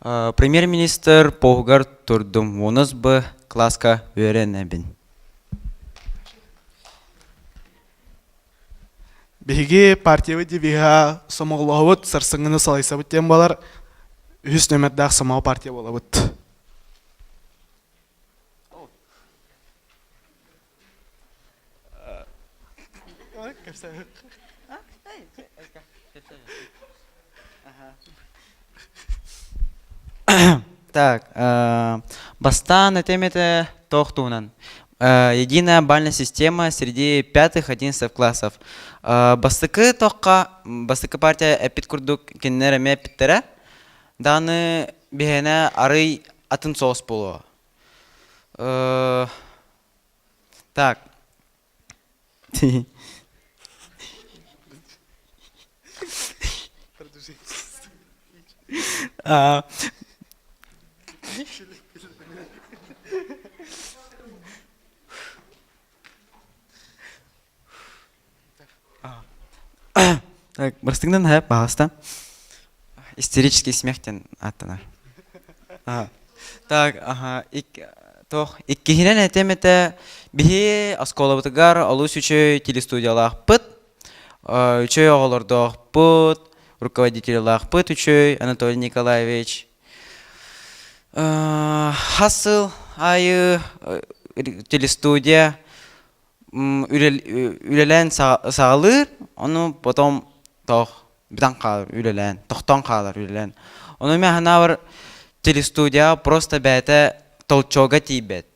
Премьер-министр поһугар турдум. Онус Б класска үөрэнэбин. Биһиги партиябыт девиһа сомоҕолоһобут, сарсыҥҥыны салайсабыт диэн буолар. Үһүс нүөмэрдээх сомоҕо партия буолабыт. Так, бастаан этим этэ туох туһунан. Единая бальная система среди пятых одиннадцатых классов. Бастакы тохха, бастакы партия эппит курдук кинилэр эмиэ эппиттэрэ. Даҕаны биһиэнэ арый атын соҕус буолуо. Так. А, Так, бастыҥнан хайа паҕаста. Истерический смех диэн ааттанар. Так, аха, туох иккиһинэн этим этэ биһи оскуолабытыгар олус үчүгэй телестудиялаахпыт, үчүгэй оҕолордоохпут, руководителлаахпыт үчүгэй Анатолий Николаевич. Хас сыл аайы телестудия үлэлээн саҕалыыр, ону потом тоох бүтэн хаалар үлэлээн, тохтоон хаалар үлэлээн. Ону мин санаабар телестудия просто бэйэтэ толчога тиийбэт.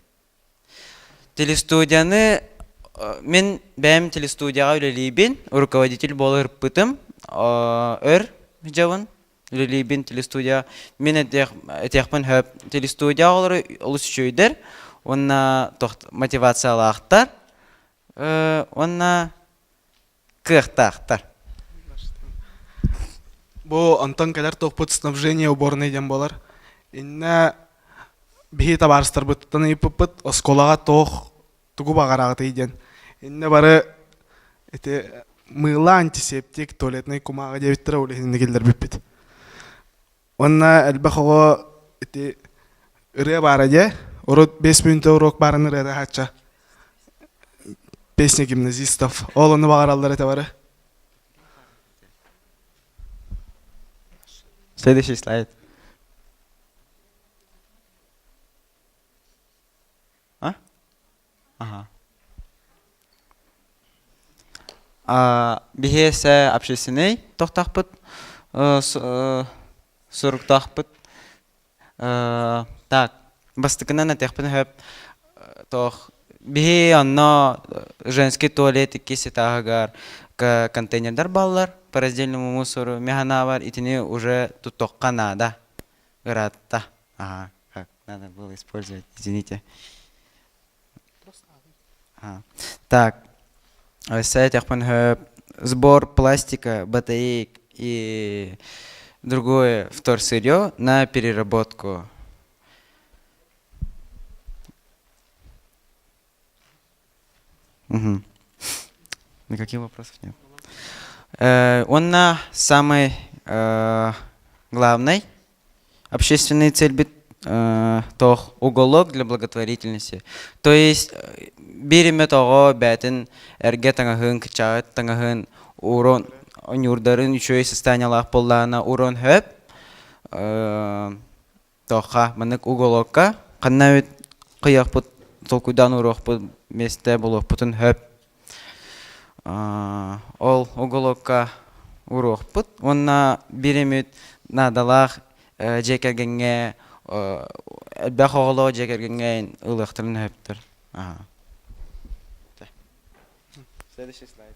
Телестудияны мин бэйэм телестудияҕа үлэлиибин, руководитель буола ырпытым, өр дьабын. Үлэлиибин телестудия. Мин этиэхпин хөп. Телестудия оҕолоро олус үчүгэйдэр уонна мотивациялаахтар уонна кыахтаахтар. Бу онтон кэлэр туохпут снабжение уборной диэн буолар. Иннэ биһи табаарыстарбыттан ыйыппыппыт оскуолаҕа туох тугу баҕараҕытый диэн. Иннэ бары ити мыыла антисептик, туалетнай кумааҕы диэбиттэрэ ол иһин киллэрбиппит. Уонна элбэх оҕо ити ырыа баара дии. Урут 5 мүнүүтэ уруок баарын ырыата хаачча. Песня гимназистов. Ол ону баҕараллар этэ бары. Следующий слайд. А? Ага. Биһиэсэ общественный тохтахпыт, суруктаахпыт. Так, бастакынан этиэхпин сөп туох биһи онно женский туалет иккис этааһыгар контейнердар бааллар по раздельному мусору механаабар итини уже туттуохха наада ыраатта ага как надо было использовать извините Так, сбор пластика, батареек и другое вторсырье на переработку. Угу. Никаких вопросов нет. Онна самый главный общественный цель бит тоох уголок для благотворительности. То есть биир эмэ тоҕо бээтин эргэ таҥаһын, кычаҕыт таҥаһын урон ньуурдарын үчүгэй состояниелаах буоллаҕына урон хөп тоохха маннык уголокка ханна эбит кыйыахпыт толкуйдаан уруохпут миэстэ булуохпутун хөп Ол уголокка уруохпут уонна биир эмит наадалаах дьиэ кэргэҥҥэ элбэх оҕолоох дьиэ кэргэҥҥэ ылыахтарын сөптөр. Следующий слайд.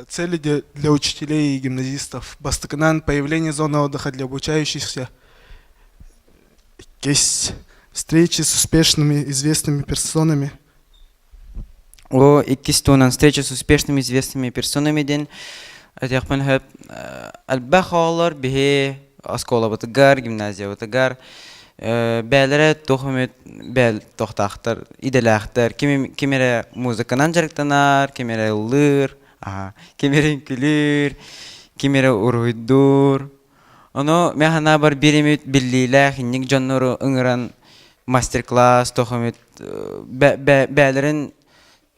Цели для учителей и гимназистов. Бастакынан появление зоны отдыха для обучающихся. Есть встречи с успешными известными персонами. О, иккис туһунан встреча с успешными известными персонами диэн этиэхпин сөп. Элбэх оҕолор биһи оскуолабытыгар, гимназиябытыгар бээлэрэ туох эмит бээл тохтаахтар, идэлээхтэр. Ким, ким эрэ музыканан дьарыктанар, ким эрэ ыллыыр, ким эрэ үҥкүлүүр, ким эрэ уруһуйдуур. Ону мин санаабар биир эмит биллиилээх инник дьоннору ыҥыран мастер-класс туох эмит бээлэрин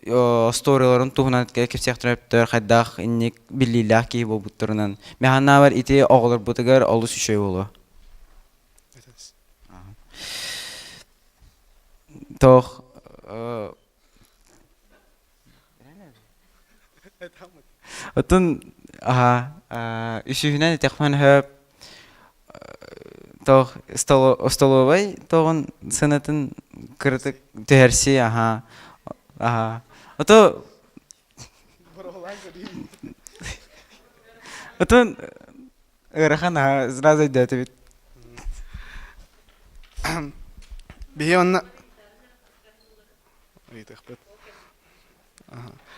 остуоруйаларын туһунан кэпсиэхтэрин өптөр хайдах инник биллиилээх киһи буолбуттарынан. Мин санаабар ити оҕолорбутугар олус үчүгэй буолуо. Туох Оттон аһа үсүһүнэн этиэхпин сөп туох остолобуой тоҕун сыанатын кыратык түһэрсии аһа аһа ото Отон ыарахан аһа сразу өйдөөтүбүт. Биһи онно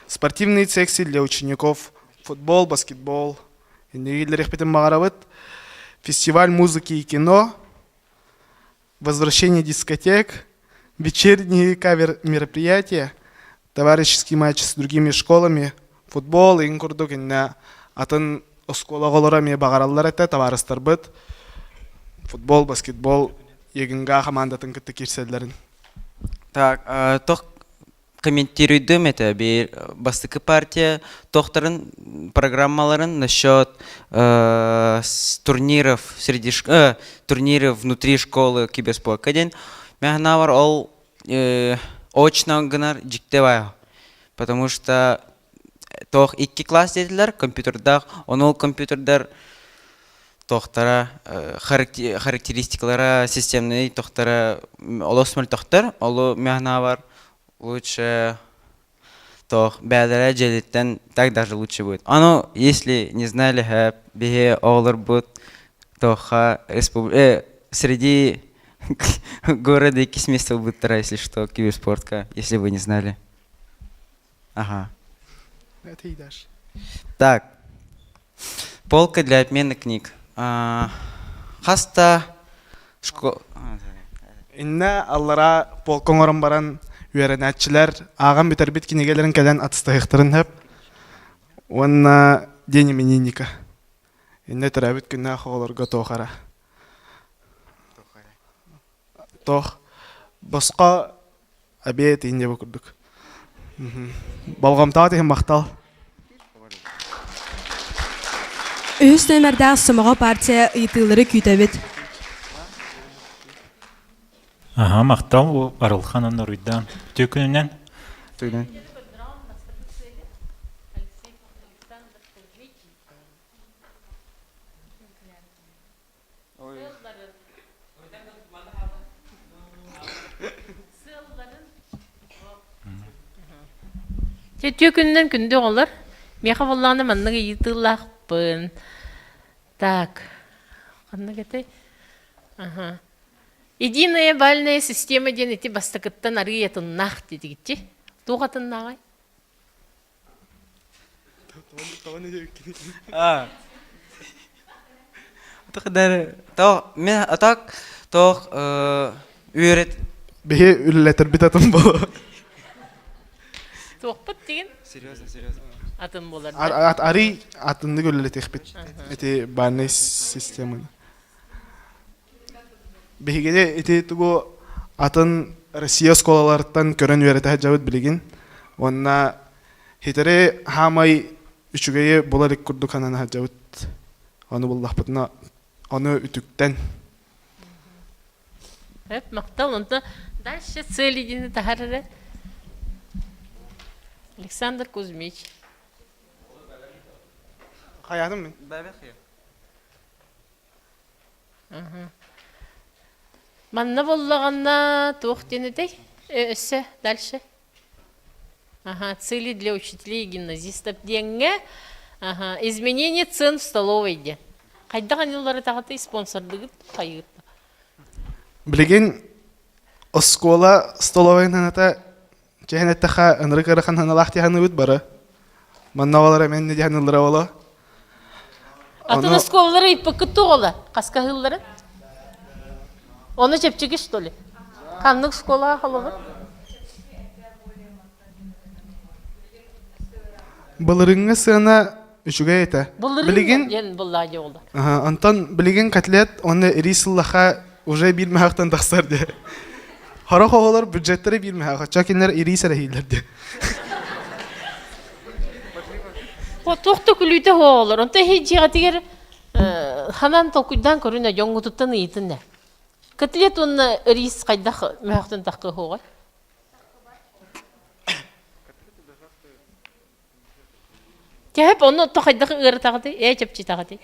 Спортивные секции для учеников, футбол, баскетбол. Иннигиллэриэхпитин баҕарабыт. Фестиваль музыки и кино, возвращение дискотек, вечерние кавер-мероприятия, товарищеские матчи с другими школами, футбол иҥ курдук иннэ атын оскуола оҕолоро эмиэ баҕараллар этэ табаарыстарбыт футбол, баскетбол ЕГНГ хамаандатын кытта киирсэллэрин. Так, тох комментируйдум это биир бастакы партия тохтарын программаларын насчет э, турниров среди э, турниров внутри школы киберспортка диэн механавар ол э, очно гынар дьикте бай потому что тоох икки класс диэтилэр компьютердаах ону ол компьютердар тохтара характеристикалара системный тохтара олус мөлтөхтөр олу механавар лучше. Тоох бээлэрэ дьиэлиттэн так даже лучше будет. Ону если не знали хэп биһи оҕолорбут тоохха респуб... э, среди города иккис место ылбыттара, если что, киберспортка, если вы не знали. Ага. Это и дашь. Так. Полка для обмена книг. А, хаста школ... Иннэ аллара полка оҥорон баран үөрэнээччилэр ааҕан бүтэрбит кинигэлэрин кэлэн атыстаһыахтарын сөп. Уонна День именинника. Иннэ төрөөбүт күннээх оҕолорго туох эрэ. Туох босхо обед инньэ бу курдук. Болҕомтоҕо иһин махтал. Үһүс нүөмэрдээх Сомоҕо партия ыйытыылары күүтэбит. Аха, махтал Арылхан Оноруйдаан. Үтүө күнүнэн. Үтүө Үтүө күнүнэн күндү оҕолор. Миэхэ буоллаҕына маннык ыйытыылаахпын. Так, ханнык этэй? Аха. Единая бальная система диэн ити бастакыттан арыый атыннаах диэтигитчи. Туох атыннааҕай? А. То мен а так тоох үөрет Биһи үлэлэтэрбит атын буолуо. Туохпут деген? Серьезно, серьезно. Атын болар. Арый атыннык үлэлэтиэхпит. Ити бальнай системаны. Биһигини ити тугу атын Россия оскуолаларыттан көрөн үөрэтэ сылдьабыт билигин. Уонна хитэри хаамай үчүгэйи була илик курдук санана сылдьабыт. Ону буллахпытына, ону үтүктэн. Эп, махтал. Онто дальше цели диэни таһар эрэ. Александр Кузьмич. Хайаатым мин? Манна буоллаҕына туох диэн этэй? Өссө дальше. Ага, цели для учителей и гимназистов диэҥҥэ ага, изменение цен в столовой диэн. Хайдах аньыллары таҕатый спонсордыгыт хайыыт? Билигин оскуола столовайын ханата чэһин эттэхэ ынырык ыарахан ханалаах диэханыыбыт бары. Манна оҕолор эмиэ диэханыыллара оло. Атын оскуолалары ыйыппыккыт туоҕула? Хаска аһыылларын? Ону чэпчэки что ли? Ханнык школаҕа холобур? Былырыҥҥы сыана үчүгэй этэ. Былырыын диэн буллаа дии оҕолор. Онтон билигин котлет уонна рис ыллаха уже биир мөһөөхтөн тахсар диye. Хорох оҕолор бюджеттері биир мөһөөх. Оччо кинилэр рис эрэһииллэр диye. Туох да күлүүтэ оҕолор. Онто иһи дьиэҕитигэр ханан толкуйдаан көрүнэ дьоҥҥутуттан ыйытын ээ. Котлет уонна рис хайдах мөһөөхтөн таххы оҕой? Кэһэп ону то хайдах ыаратаҕытый? Ээ чэпчитэҕитий?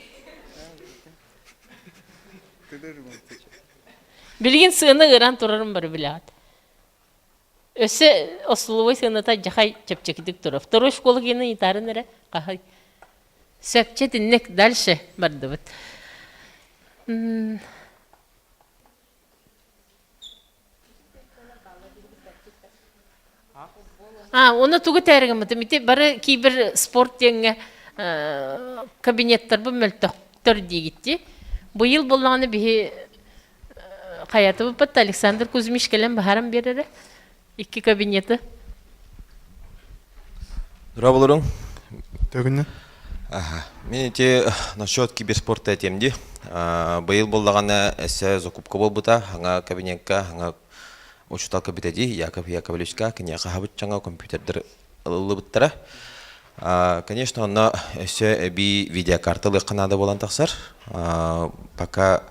Билигин сыана ыараан турарын бары билэҕит. Өссө остолобуой сыаната дьахай чэпчэкитик турар. Второй школа гена ыйытаарын эрэ хаһай. Сөпчэ итинник дальше бардыбыт. А, уонна тугу этээри гыммытым ити бары киберспорт диэҥҥэ кабинеттарбын мөлтөхтөр диигитти. Быйыл буоллаҕына биһи хайатыбыппыт Александр Кузьмич кэлэн баһаран биэрэрэ икки кабинеты. Здраволорун. Төгүннэ. Мен ити насчет киберспорта этиэм дии. Быйыл буоллаҕына эссе закупка буолбута, хаҥа кабинекка, хаҥа учуутал кабинети Яков Яковлевичка киниэхэ хабыччаҥа компьютердэр ылыллыбыттара. Конечно, онно өссө эбии видеокарта ылыахха наада буолан тахсар. Пока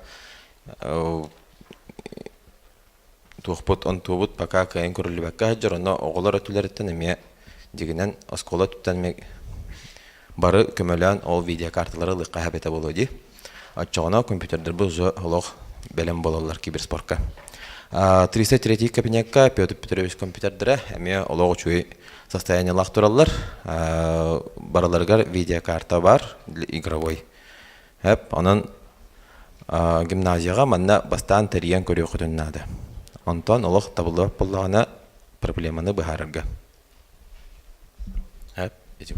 туохпут онтуобут пока кыайан көрүллүбэккэ сылдьар, онно оҕолор өттүлэриттэн эмиэ дьигинэн оскуола өттүттэн эмиэ бары көмөлөөн ол видеокарталары ылыахха эбэтэ буолуо дии. Оччоҕуна компьютердарбыт уже олох бэлэм буолаллар киберспортка. 303 кабинекка Петр Петрович компьютердара эмиэ олох үчүгэй состояниелаах тураллар. Барыларыгар видеокарта бар игровой. Эп, онон гимназияҕа манна бастаан тэрийэн көрүөххүтүн наада. Онтон олох табыллыбат буоллаҕына проблеманы быһаарарга. Эп, ити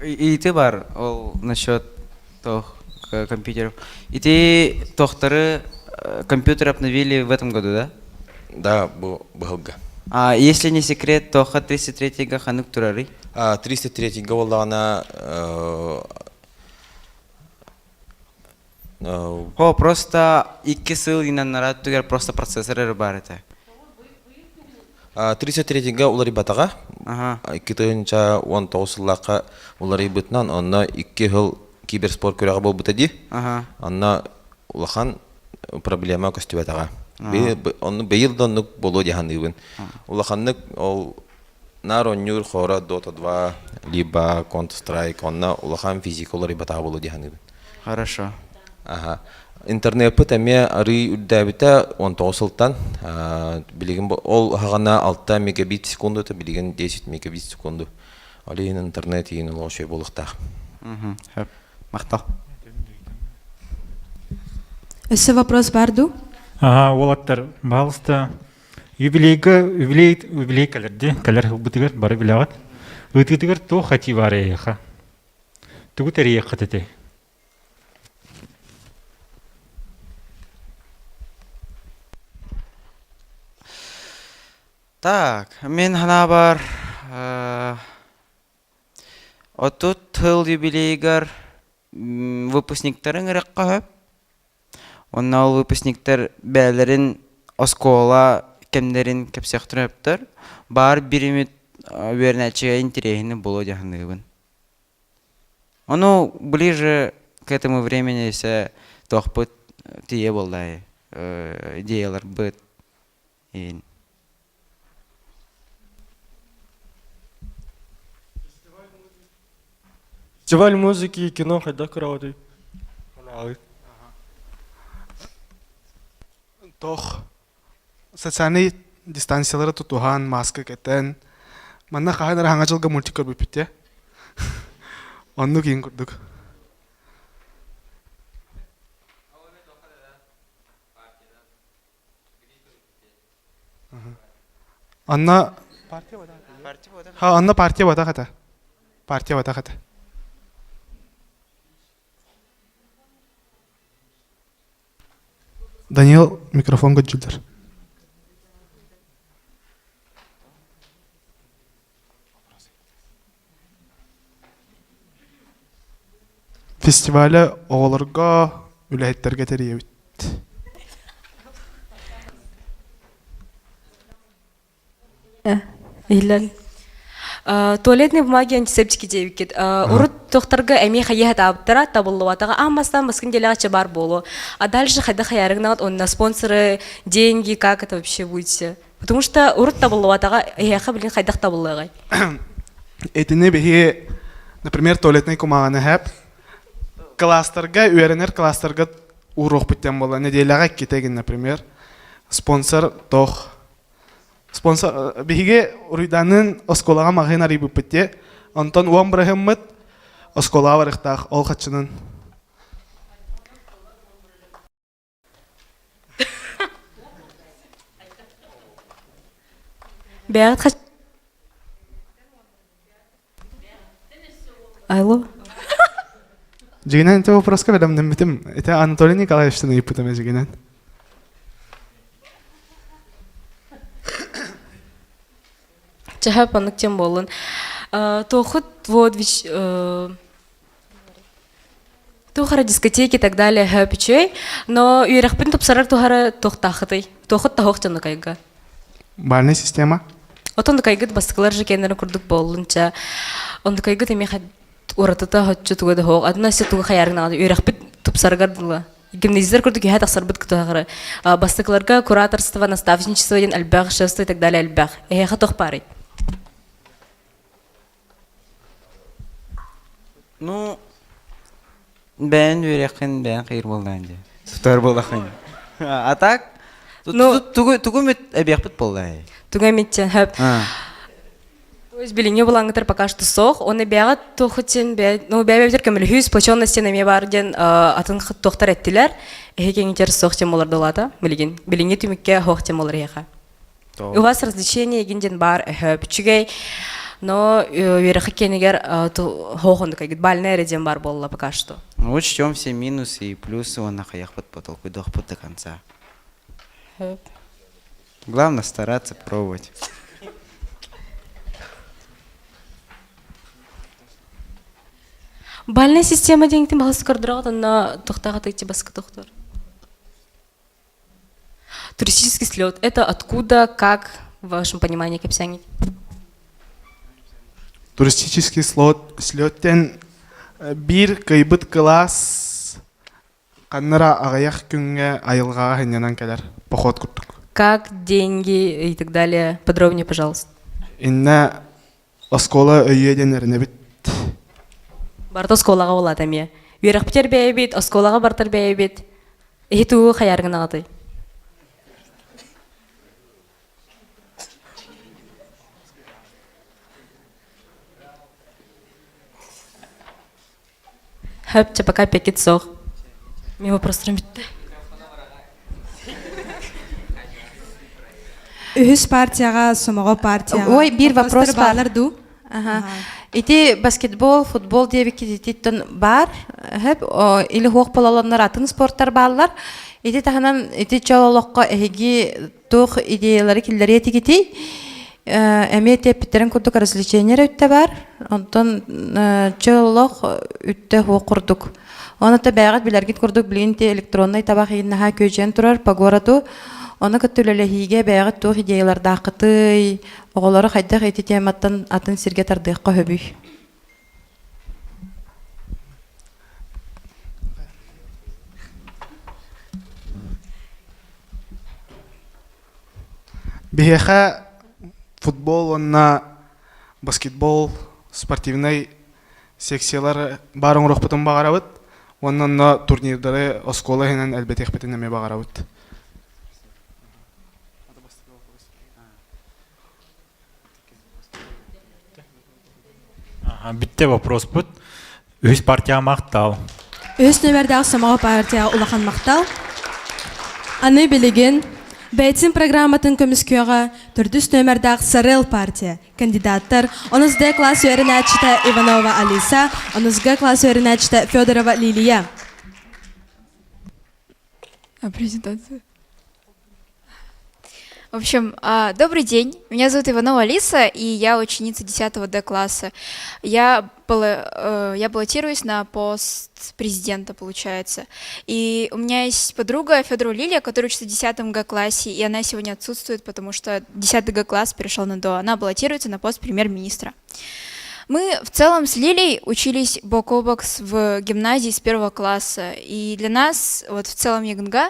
Ити бар ол насчет тох компьютеров. Ити тохтары компьютер обновили в этом году, да? Да, бу быһылга. А если не секрет, тоха 303-га ханык турарый? 303-га боллаҕына О, просто икки сыл инаннара түгэр просто процессор эрэ баар этэ. 33-га уларыйбатаҕа. 2019 сыллаахха уларыйбытынан, онно икки сыл киберспорт күрэҕэ буолбута дии. Онно улахан проблема көстүбэтэҕэ. Онну быйыл да оннук буолуо дии саныыбын. Улаханнык ол наар оонньуур хора Dota 2, либо Counter-Strike, онно улахан физика уларыйбатаҕа буолуо дии саныыбын. Хорошо. Аха. Интернеппыт эмиэ арыый үрдээбитэ 19 сылтан. Билигин ол аһаҕана 6 мегабит в секунду, билигин 10 мегабит в секунду. Ол иһин интернет иһин олох үчүгэй буолуохтаах. Махтал. Өссө вопрос бар дуу? Ага, уолаттар, пожалуйста, юбилейга юбилей юбилей кэлэрди, кэлэр сылбытыгар бары билэҕит. Ыытыытыгар туох хати бар эйиэхэ? Тугу тэрийиэххит этэй? Так, мин ханаабар отут тыл юбилейгар выпускниктарын ырыахха сөп. Онно ол выпускниктар бэйэлэрин оскуола кэмнэрин кэпсиэхтэрин сөптөр. Баар биримит үөрэнээччигэ интэриэһини булуо дии саныыбын. Ону ближе к этому времени если туохпут тиийэ буолла идеяларбыт иин. Фестиваль музыки и кино хайдах көрөҕүтүй? Анаалый. Тох социальный дистанциялары тутуһан, маска кэтэн, манна хаһан эрэ хаҥа дьылга мультик көрбүппүт дии. Оннук иин курдук. Анна Ха, анна партия батах этэ. Партия батах этэ. Даниил микрофон көдьүллэр. Фестиваля оҕолорго, үлэһиттэргэ тэрийэбит. Иһиллэн. Туалетной бумаги антисептики диэбиккит. Урут тохторго эмиэ хайыһа таабыттара табыллыбатаҕа аан бастаан баскын делэҕэ бар буолуо. А дальше хайда хаярыгнаҕыт онно спонсоры, деньги, как это вообще будете? Потому что урут табыллыбатаҕа эһиэхэ билин хайдах табыллыаҕай? Итини биһи, например, туалетнай кумааҕыны хэп класстарга үөрэнэр класстарга ууруохпут диэн буолла. Нэдиэлэҕэ иккитэ гин, например, спонсор тох Спонсор биһиги Уруйдаанныын оскуолаҕа маҕаһыын арыйбыппыт дии. Онтон уон быраһыммыт оскуолаҕа барыахтаах ол хаччынан. Бэйэҕит хач... Алло. Дьигинэн ити вопроска бэлэмнэммитим. Ити Анатолий Николаевичтан ыйыппытым дьигинэн. Чаһа паннык тем буоллун. Туохут вот туох эрэ дискотеки и так далее хөп үчүгэй, но үөрэхпин тупсарар туһара туохтаахытый? Туохут таһуох дьоннукайга? Бальная система. Отон дукайгыт бастакылар же кэннэрин курдук буоллун ча. Ондукайгыт эмиэ уратыта хоччу туга да хоох. Адына өссө тугу хайаарыҥ наҕаны үөрэхпит тупсарыгар дылы. Гимназистар курдук иһэ тахсарбыт кытаҕары. Бастакыларга кураторство, наставничество диэн элбэх, шефство и так далее элбэх. Эһиэхэ туох баарый? Ну, бэйэн үөрэххин бэйэн хайыр буоллаҕын дии. Сутар буоллаххын. А так? Ну, тугу тугу мүт эбиэхпит буолла. Тугу эмитчен хөп. То есть билиҥҥи булаҥҥытар пока что суох. Оны бэйэҕит туохутин бэйэ ну бэйэбитер көмөлөһүү сплоченность эмиэ баар диэн атын туохтар эттилэр. Эһи киҥитер суох тем болар долата билигин. Билиҥҥи түмүккэ хоох тем болар эһиэхэ. У вас развлечение эгин диэн баар өһөп үчүгэй. Но үөрэхи кэнигэр хоохондук айгыт бальная эрэ диэн баар буолла пока что. Ну, учтем все минусы и плюсы, уонна хайахпыт потолкуйдуохпут до конца. Главное стараться пробовать. Бальная система диэҥтин баһыс көрдөрөҕүт онно тохтоох атыыччы баскы тохтор. Туристический слет. Это откуда, как, в вашем понимании, кэпсээҥҥит? Туристический слот слеттен биир кыйбыт кылаас ханнара аҕыйах күҥҥэ айылҕаҕа сынньанан кэлэр поход курдук. Как, деньги и так далее. Подробнее, пожалуйста. Иннэ оскуола өйүө диэн эрэнэбит. Барыта оскуолаҕа буолаата эмиэ. Үөрэхпитигэр бэйэбит, оскуолаҕа бартар бэйэбит. Эһи тугу хайааргынаҕытый? Хөп, чэ, пока пекит суох. Мен вопростарым бүттэ. Үһүс партияҕа, сомоҕо партияҕа. Ой, биир вопрос баалар дуу? Ага. Ити баскетбол, футбол диэбиккит ититтэн баар. Хөп, или хуох бололоннор атын спорттар бааллар. Ити таһынан ити чол олоххо эһиги туох идеялары киллэриэ этигитий? Эмиэ тиэппиттэрин курдук развлечение өттө бар. Онтон чөл олох үттэ хуох курдук. Оны та бэйэҕит билэргит курдук билигин ти электроннай табах иһин күөдьүйэн турар по городу. Оны кытта үлэлэһиигэ бэйэҕит туох идеялардааххытый? Оҕолору хайдах ити тематтан атын сиргэ тардыахха сөбүй? Биһиэхэ футбол уонна баскетбол спортивнай секциялар баар оҥоруохпутун баҕарабыт уонна онно турнирдары оскуола иһинэн элбэтиэхпитин эмиэ баҕарабыт. Бүттэ вопроспут. Үһүс партияҕа махтал. Үһүс нүөмэрдээх Сомоҕо партия улахан махтал. Аны билигин бэйэтин программатын көмүскүөҕэ төрдүс нүөмэрдээх Сарел партия кандидаттар онус Д класс үөрэнээччитэ Иванова Алиса, онус Г класс үөрэнээччитэ Федорова Лилия. Презентация. В общем, добрый день. Меня зовут Иванова Алиса, и я ученица 10 Д класса. Я, э, я баллотируюсь на пост президента, получается. И у меня есть подруга Федорова Лилия, которая учится в 10 Г классе, и она сегодня отсутствует, потому что 10 Г класс перешел на ДО. Она баллотируется на пост премьер-министра. Мы в целом с Лилей учились бок о бок в гимназии с первого класса. И для нас вот в целом ЕГНГА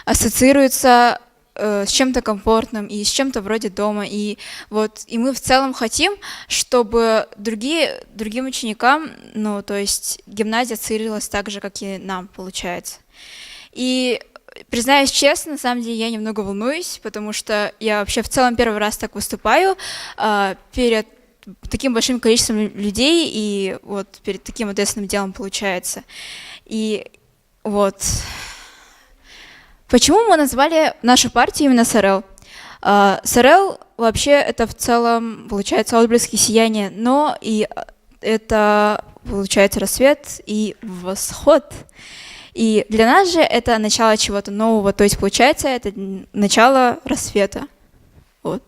ассоциируется э, с чем-то комфортным и с чем-то вроде дома. И вот и мы в целом хотим, чтобы другие, другим ученикам, ну, то есть гимназия ассоциировалась так же, как и нам, получается. И признаюсь честно, на самом деле я немного волнуюсь, потому что я вообще в целом первый раз так выступаю э, перед таким большим количеством людей и вот перед таким ответственным делом получается. И вот. Почему мы назвали нашу партию именно СРЛ? СРЛ вообще это в целом, получается, отблески сияния, но и это, получается, рассвет и восход. И для нас же это начало чего-то нового, то есть, получается, это начало рассвета. Вот.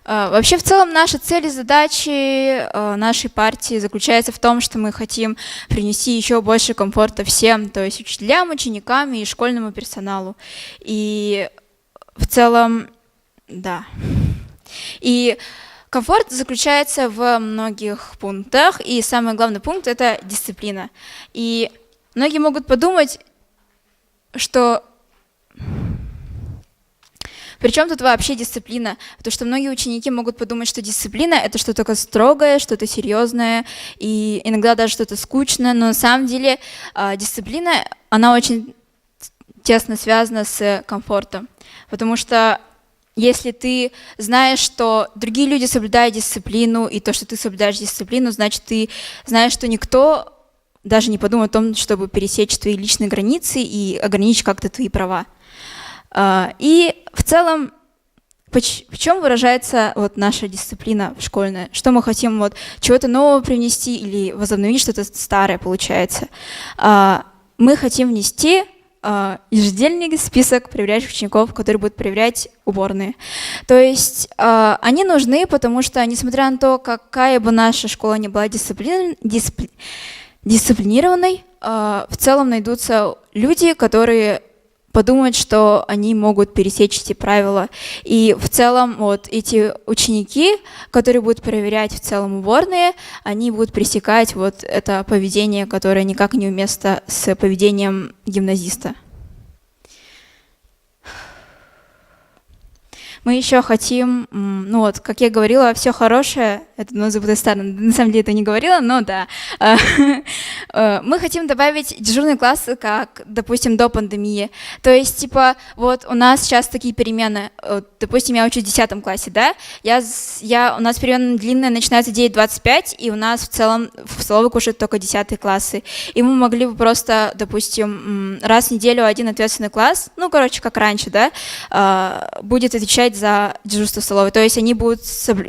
Вообще, в целом, наша цель и задачи нашей партии заключается в том, что мы хотим принести еще больше комфорта всем, то есть учителям, ученикам и школьному персоналу. И в целом, да. И комфорт заключается в многих пунктах, и самый главный пункт – это дисциплина. И многие могут подумать, что... Причем тут вообще дисциплина? Потому что многие ученики могут подумать, что дисциплина — это что-то такое строгое, что-то серьезное, и иногда даже что-то скучное, но на самом деле дисциплина, она очень тесно связана с комфортом, потому что если ты знаешь, что другие люди соблюдают дисциплину, и то, что ты соблюдаешь дисциплину, значит, ты знаешь, что никто даже не подумает о том, чтобы пересечь твои личные границы и ограничить как-то твои права. И в целом, в чем выражается вот наша дисциплина школьная? Что мы хотим вот чего-то нового привнести или возобновить что-то старое, получается? Мы хотим внести еженедельный список проверяющих учеников, которые будут проверять уборные. То есть они нужны, потому что, несмотря на то, какая бы наша школа ни была дисциплинированной, в целом найдутся люди, которые подумают, что они могут пересечь эти правила. И в целом вот эти ученики, которые будут проверять в целом уборные, они будут пресекать вот это поведение, которое никак не уместно с поведением гимназиста. Мы еще хотим, ну вот, как я говорила, все хорошее, это ну, забытое старое, на самом деле это не говорила, но да. Мы хотим добавить дежурный класс, как, допустим, до пандемии. То есть, типа, вот у нас сейчас такие перемены. Допустим, я учусь в 10 классе, да, я, у нас перемена длинная, начинается 9.25, и у нас в целом в столовой кушают только 10 классы. И мы могли бы просто, допустим, раз в неделю один ответственный класс, ну, короче, как раньше, да, будет отвечать за дежурство в столовой. То есть они будут,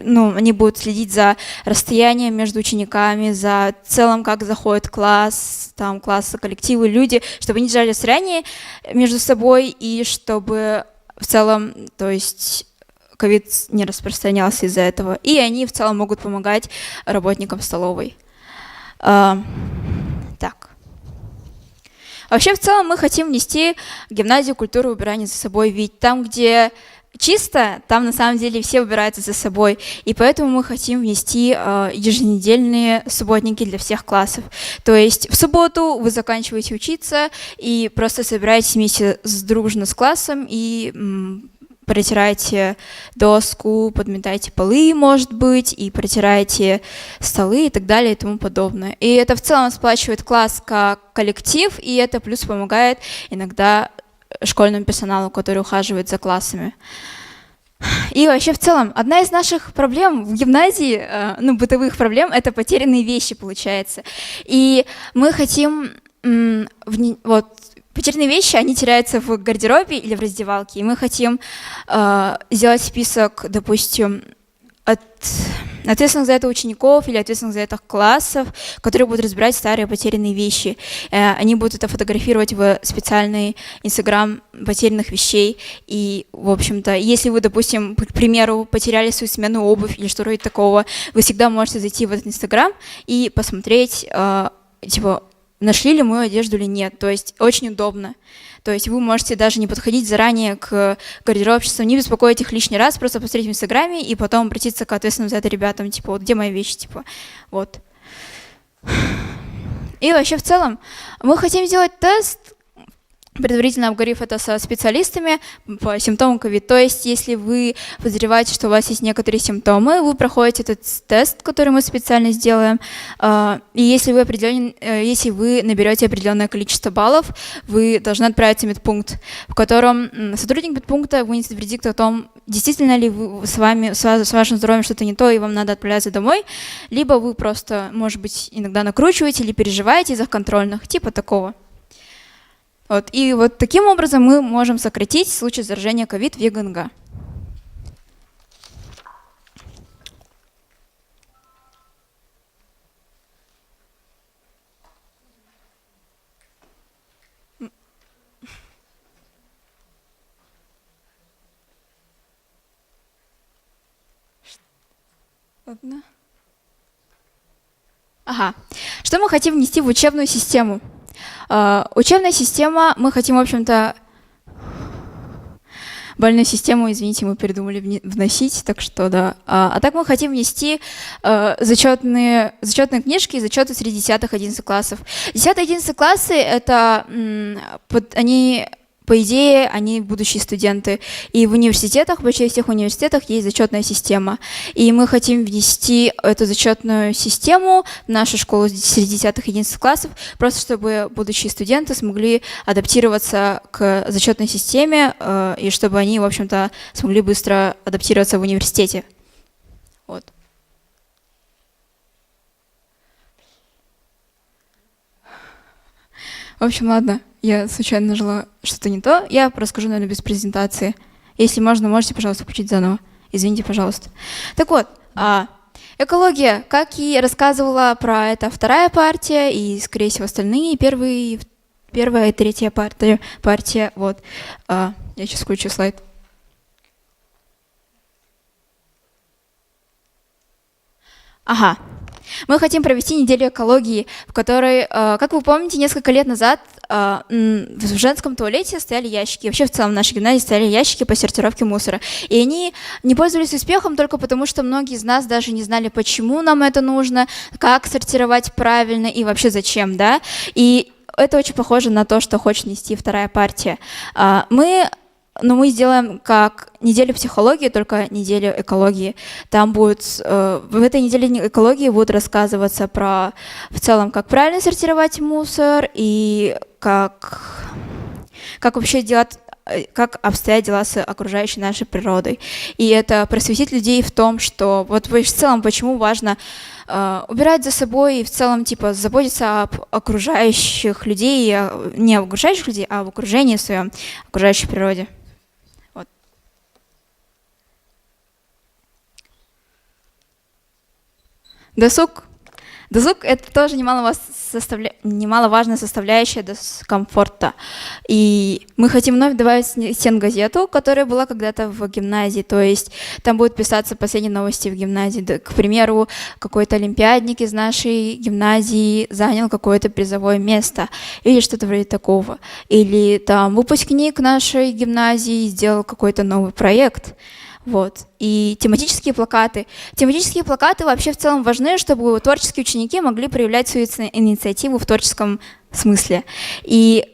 ну, они будут следить за расстоянием между учениками, за целым, как заходит класс, там классы, коллективы, люди, чтобы они держали расстояние между собой и чтобы в целом, то есть ковид не распространялся из-за этого. И они в целом могут помогать работникам столовой. Так. Вообще, в целом, мы хотим внести в гимназию культуру убирания за собой, ведь там, где чисто, там на самом деле все убираются за собой. И поэтому мы хотим внести еженедельные субботники для всех классов. То есть в субботу вы заканчиваете учиться и просто собираетесь вместе с, дружно с классом и протираете доску, подметаете полы, может быть, и протираете столы и так далее и тому подобное. И это в целом сплачивает класс как коллектив, и это плюс помогает иногда школьному персоналу, который ухаживает за классами. И вообще в целом, одна из наших проблем в гимназии, ну, бытовых проблем, это потерянные вещи, получается. И мы хотим, вот, потерянные вещи, они теряются в гардеробе или в раздевалке. И мы хотим сделать список, допустим, от ответственных за это учеников или ответственных за это классов, которые будут разбирать старые потерянные вещи. Они будут это фотографировать в специальный Инстаграм потерянных вещей. И, в общем-то, если вы, допустим, к примеру, потеряли свою сменную обувь или что-то такого, вы всегда можете зайти в этот Инстаграм и посмотреть, типа, нашли ли мою одежду или нет. То есть очень удобно. То есть вы можете даже не подходить заранее к гардеробщицам, не беспокоить их лишний раз, просто посмотреть в Инстаграме и потом обратиться к ответственным за это ребятам, типа, вот где моя вещь, типа, вот. И вообще в целом мы хотим сделать тест, предварительно обговорив это со специалистами по симптомам ковид. То есть, если вы подозреваете, что у вас есть некоторые симптомы, вы проходите этот тест, который мы специально сделаем. И если вы, если вы наберете определенное количество баллов, вы должны отправиться в медпункт, в котором сотрудник медпункта вынесет вердикт о том, действительно ли вы, с вами, с вашим здоровьем что-то не то, и вам надо отправляться домой, либо вы просто, может быть, иногда накручиваете или переживаете из-за контрольных, типа такого. Вот. И вот таким образом мы можем сократить случаи заражения ковид в ЕГНГ. Ладно. Ага. Что мы хотим внести в учебную систему? Учебная система, мы хотим, в общем-то, бальную систему, извините, мы передумали вносить, так что да. А так мы хотим внести зачетные книжки и зачеты среди 10-11 классов. 10-11 классы, это, они... По идее, они будущие студенты. И в университетах, вообще всех университетах есть зачетная система. И мы хотим внести эту зачетную систему в нашу школу среди 10 11 классов, просто чтобы будущие студенты смогли адаптироваться к зачетной системе э, и чтобы они, в общем-то, смогли быстро адаптироваться в университете. Вот. В общем, ладно, я случайно нажала что-то не то. Я расскажу, наверное, без презентации. Если можно, можете, пожалуйста, включить заново. Извините, пожалуйста. Так вот, а, экология, как и рассказывала про это вторая партия и, скорее всего, остальные первые, первая и третья партия, партия. Вот. А, я сейчас включу слайд. Ага. Мы хотим провести неделю экологии, в которой, э, как вы помните, несколько лет назад э, в женском туалете стояли ящики. Вообще в целом в нашей гимназии стояли ящики по сортировке мусора. И они не пользовались успехом только потому, что многие из нас даже не знали, почему нам это нужно, как сортировать правильно и вообще зачем, да. И это очень похоже на то, что хочет нести вторая партия. А, мы но мы сделаем как неделю психологии, только неделю экологии. Там будет, э, в этой неделе экологии будут рассказываться про в целом, как правильно сортировать мусор и как, как вообще делать э, как обстоят дела с окружающей нашей природой. И это просветить людей в том, что вот в целом почему важно э, убирать за собой и в целом типа заботиться об окружающих людей, не об окружающих людей, а об окружении своем, окружающей природе. Вот. Досуг. Досуг – это тоже немаловажная немаловажная составляющая комфорта. И мы хотим вновь добавить стенгазету, которая была когда-то в гимназии. То есть там будут писаться последние новости в гимназии. К примеру, какой-то олимпиадник из нашей гимназии занял какое-то призовое место или что-то вроде такого. Или там выпускник нашей гимназии сделал какой-то новый проект. Вот. И тематические плакаты. Тематические плакаты вообще в целом важны, чтобы творческие ученики могли проявлять свою инициативу в творческом смысле. И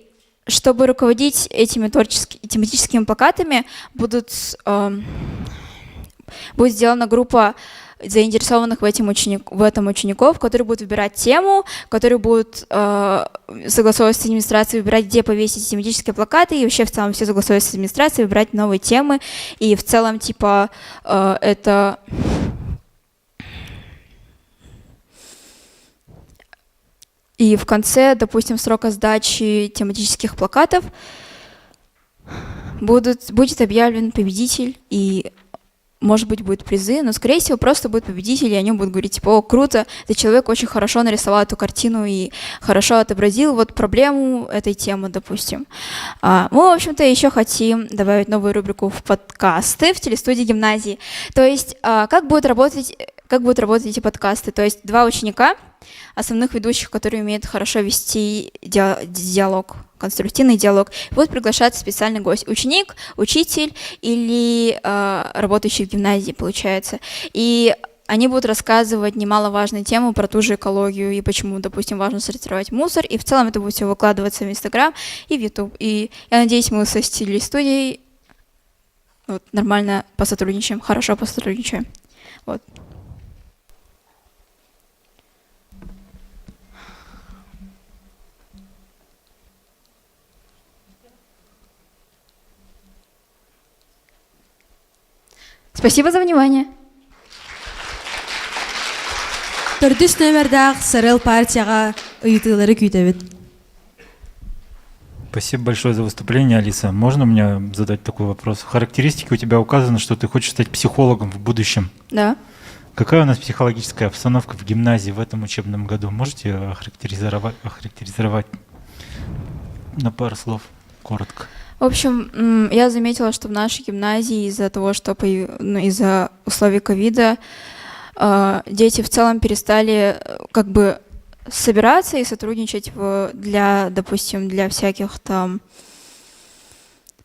чтобы руководить этими творческими тематическими плакатами, будут, э, будет сделана группа заинтересованных в, этим ученик, в этом учеников, которые будут выбирать тему, которые будут э, согласовывать с администрацией, выбирать, где повесить тематические плакаты, и вообще в целом все согласовывать с администрацией, выбирать новые темы. И в целом, типа, э, это... И в конце, допустим, срока сдачи тематических плакатов будут, будет объявлен победитель, и может быть, будут призы, но, скорее всего, просто будет победитель, и о нем будут говорить, типа, о, круто, этот человек очень хорошо нарисовал эту картину и хорошо отобразил вот проблему этой темы, допустим. А, мы, в общем-то, еще хотим добавить новую рубрику в подкасты в телестудии гимназии. То есть, а, как будут работать, как будут работать эти подкасты? То есть, два ученика, основных ведущих, которые умеют хорошо вести диалог, конструктивный диалог, будет приглашаться специальный гость. Ученик, учитель или э, работающий в гимназии, получается. И они будут рассказывать немаловажные темы про ту же экологию и почему, допустим, важно сортировать мусор. И в целом это будет все выкладываться в Инстаграм и в Ютуб. И я надеюсь, мы со стилей студией вот, нормально посотрудничаем, хорошо посотрудничаем. Вот. Спасибо за внимание. Төрдүс нүөмэрдээх Сарел партияҕа ыйытыылары күүтэбит. Спасибо большое за выступление, Алиса. Можно мне задать такой вопрос? В характеристике у тебя указано, что ты хочешь стать психологом в будущем. Да. Какая у нас психологическая обстановка в гимназии в этом учебном году? Можете охарактеризовать, охарактеризовать на пару слов, коротко? В общем, я заметила, что в нашей гимназии из-за того, что ну, из-за условий ковида а, дети в целом перестали э, как бы собираться и сотрудничать в, для, допустим, для всяких там...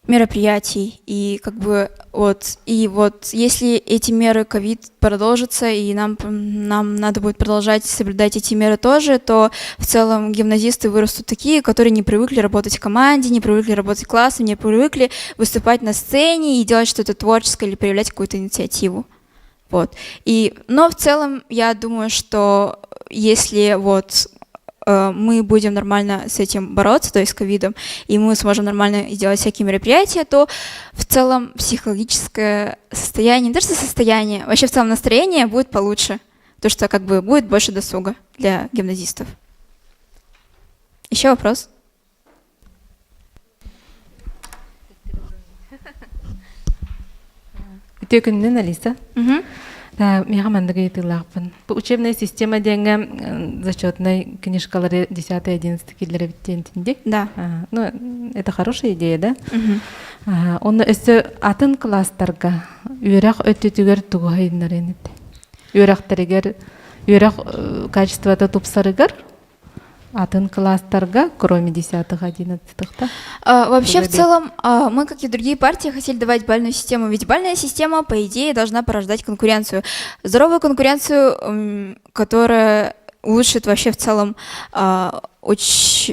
Мероприятий. И как бы вот, и вот если эти меры ковид продолжатся, и нам, нам надо будет продолжать соблюдать эти меры тоже, то в целом гимназисты вырастут такие, которые не привыкли работать в команде, не привыкли работать классом, не привыкли выступать на сцене и делать что-то творческое или проявлять какую-то инициативу. Вот. И, но в целом я думаю, что если вот мы будем нормально с этим бороться, то есть с ковидом, и мы сможем нормально сделать всякие мероприятия, то в целом психологическое состояние, не то что состояние, вообще в целом настроение будет получше, потому что как бы будет больше досуга для гимназистов. Еще вопрос? Үтүө күнүнэн, Алиса. Да, миэхэ маннык ыйытыылаахпын. Бу учебная система диэҥҥэ зачетнай книжкалары 10-11 киллэрэбит диэн тинди. Да. Ну, это хорошая идея, да? Онно өссө атын класстарга үөрэх өттүтүгэр тугу хайыннарын ити? Үөрэхтэригэр үөрэх качествота тупсарыгар Атын класстарга, кроме десятых, одиннадцатых, да? А, вообще, в целом, а, мы, как и другие партии, хотели давать бальную систему. Ведь бальная система, по идее, должна порождать конкуренцию. Здоровую конкуренцию, которая улучшит вообще в целом а, уч...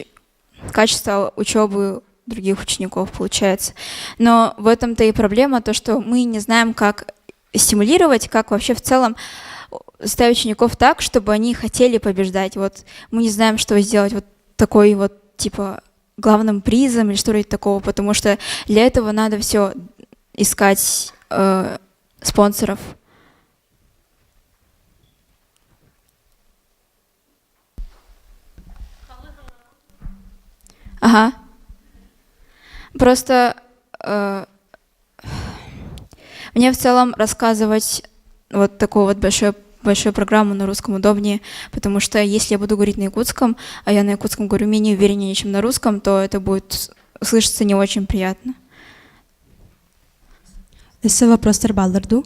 качество учебы других учеников, получается. Но в этом-то и проблема, то, что мы не знаем, как стимулировать, как вообще в целом ставить учеников так, чтобы они хотели побеждать. Вот мы не знаем, что сделать вот такой вот, типа, главным призом или что-то такого, потому что для этого надо все искать э, спонсоров. Ага. Просто э, мне в целом рассказывать вот такую вот большую большую программу на русском удобнее, потому что если я буду говорить на якутском, а я на якутском говорю менее увереннее, чем на русском, то это будет слышаться не очень приятно. Өссө вопростар бааллар дуу?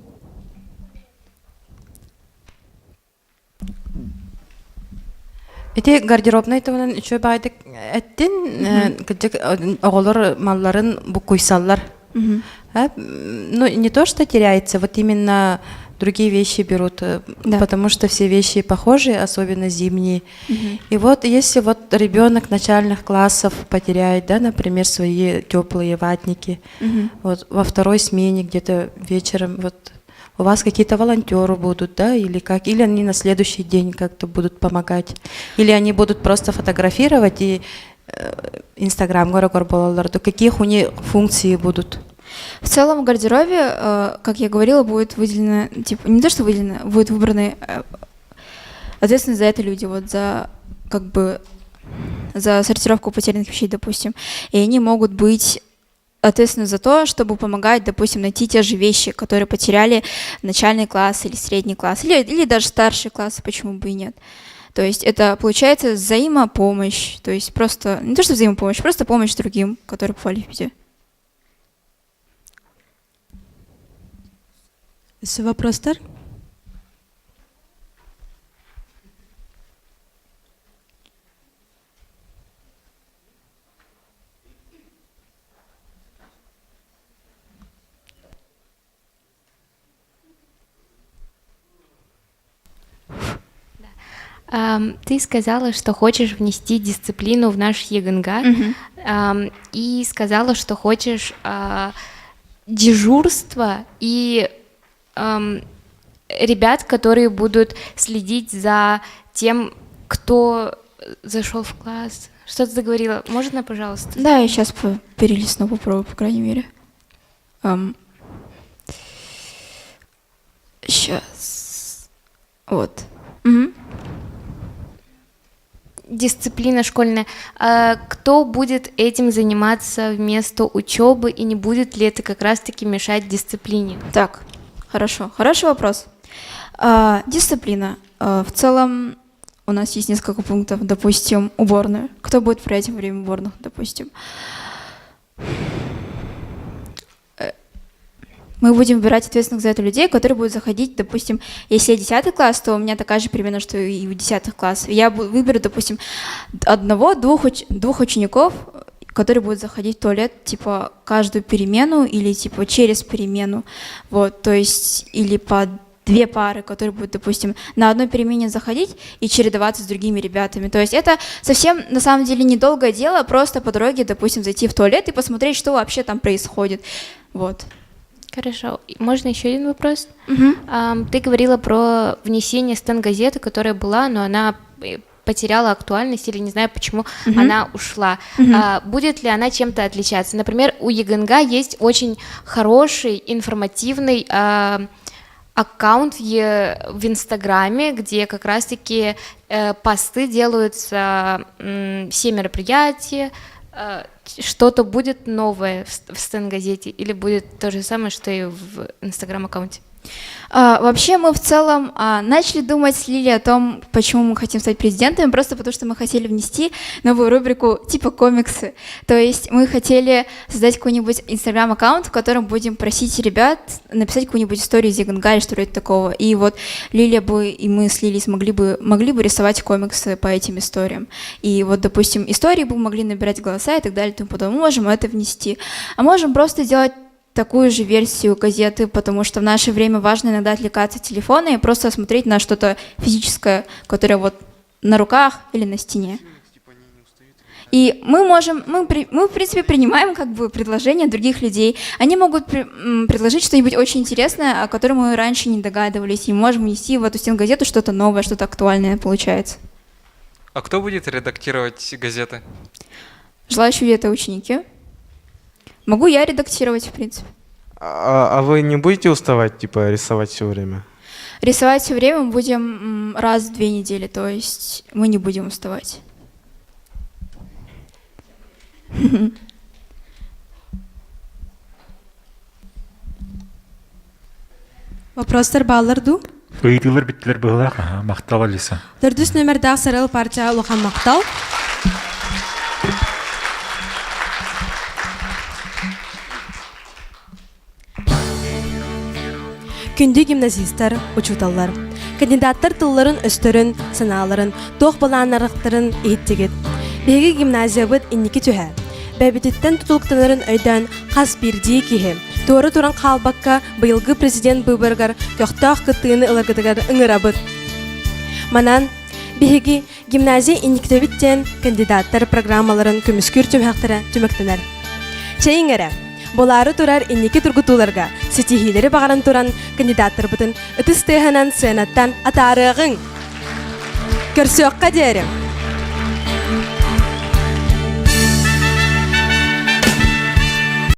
Ити гардеробнай туһунан үчүгэй баҕайытык эттин, кырдьык оҕолор малларын буккуйсаллар. Ну, не то, что теряется, вот именно другие вещи берут, да. потому что все вещи похожи, особенно зимние. И вот если вот ребенок начальных классов потеряет, да, например, свои теплые ватники, вот во второй смене где-то вечером, вот у вас какие-то волонтеры будут, да, или как? Или они на следующий день как-то будут помогать? Или они будут просто фотографировать и Инстаграм буолаллар, каких у них функции будут? В целом в гардеробе, как я говорила, будет выделено, типа, не то, что выделено, будут выбраны ответственны за это люди, вот за как бы за сортировку потерянных вещей, допустим. И они могут быть ответственны за то, чтобы помогать, допустим, найти те же вещи, которые потеряли начальный класс или средний класс, или, или даже старший класс, почему бы и нет. То есть это получается взаимопомощь, то есть просто, не то что взаимопомощь, просто помощь другим, которые попали в беде. Өссө вопростар? Ты сказала, что хочешь внести дисциплину в наш ЕГНГ, и сказала, что хочешь дежурство и ребят, которые будут следить за тем, кто зашел в класс. Что ты заговорила? Можно, пожалуйста? Да, я сейчас перелистну, попробую, по крайней мере. Um, сейчас. Вот. Угу. Дисциплина школьная. А кто будет этим заниматься вместо учебы и не будет ли это как раз-таки мешать дисциплине? Так, хорошо. Хороший вопрос. А, дисциплина. А, в целом у нас есть несколько пунктов. Допустим, уборную. Кто будет проверять во время уборных, допустим? Мы будем выбирать ответственных за это людей, которые будут заходить, допустим, если я 10 класс, то у меня такая же примерно, что и у 10 класс. Я выберу, допустим, одного-двух уч двух учеников, которые будут заходить в туалет, типа, каждую перемену или, типа, через перемену, вот, то есть, или по две пары, которые будут, допустим, на одной перемене заходить и чередоваться с другими ребятами. То есть это совсем, на самом деле, недолгое дело, просто по дороге, допустим, зайти в туалет и посмотреть, что вообще там происходит. Вот. Хорошо. Можно еще один вопрос? Угу. Ты говорила про внесение стенгазеты, которая была, но она э, потеряла актуальность или не знаю, почему угу. она ушла. Угу. А, будет ли она чем-то отличаться? Например, у ЕГНГ есть очень хороший информативный а, аккаунт в, в Инстаграме, где как раз-таки э, посты делаются, э, все мероприятия, э, что-то будет новое в, в стенгазете или будет то же самое, что и в Инстаграм-аккаунте? А, вообще мы в целом а, начали думать с Лилией о том, почему мы хотим стать президентами, просто потому что мы хотели внести новую рубрику типа комиксы. То есть мы хотели создать какой-нибудь инстаграм-аккаунт, в котором будем просить ребят написать какую-нибудь историю из ЕГНГ или что-то такого. И вот Лилия бы и мы с Лилией смогли бы, могли бы рисовать комиксы по этим историям. И вот, допустим, истории бы могли набирать голоса и так далее и тому подобное. Мы можем это внести. А можем просто делать такую же версию газеты, потому что в наше время важно иногда отвлекаться от телефона и просто смотреть на что-то физическое, которое вот на руках или на стене. И мы можем, мы, мы в принципе принимаем как бы предложения других людей. Они могут при, предложить что-нибудь очень интересное, о котором мы раньше не догадывались, и можем внести в эту стенгазету что-то новое, что-то актуальное получается. А кто будет редактировать газеты? Желающие это ученики. Могу я редактировать, в принципе. А, а вы не будете уставать, типа, рисовать все время? Рисовать все время мы будем раз в две недели, то есть мы не будем уставать. Вопростар бааллар дуу? Ыйытыылар бүттүлэр быһыылаах, махтал Алиса. Төрдүс нөмердээх Сарыал партия улахан махтал. Күндү гимназистар, учууталлар. Кандидаттар тылларын өстөрүн, санааларын, туох былааннарыктарын иһиттигит. Биһиги гимназиябыт инники түһэ. Бэйбититтэн тутулуктанарын өйдөөн хас биирдии киһи туора туран хаалбакка быйылгы президент быыбарыгар көхтөөх кыттыыны ыларгытыгар ыҥырабыт. Манан биһиги гимназия инниктэбит диэн кандидаттар программаларын көмүскүүр түмһэхтэрэ түмүктэнэр. Чэйиҥ эрэ, булаары турар инники тургутууларга ситиһиилэри баҕаран туран кандидаттарбытын ытыс тыаһынан сценаттан атаарыаҕыҥ! Көрсүөххэ диэри!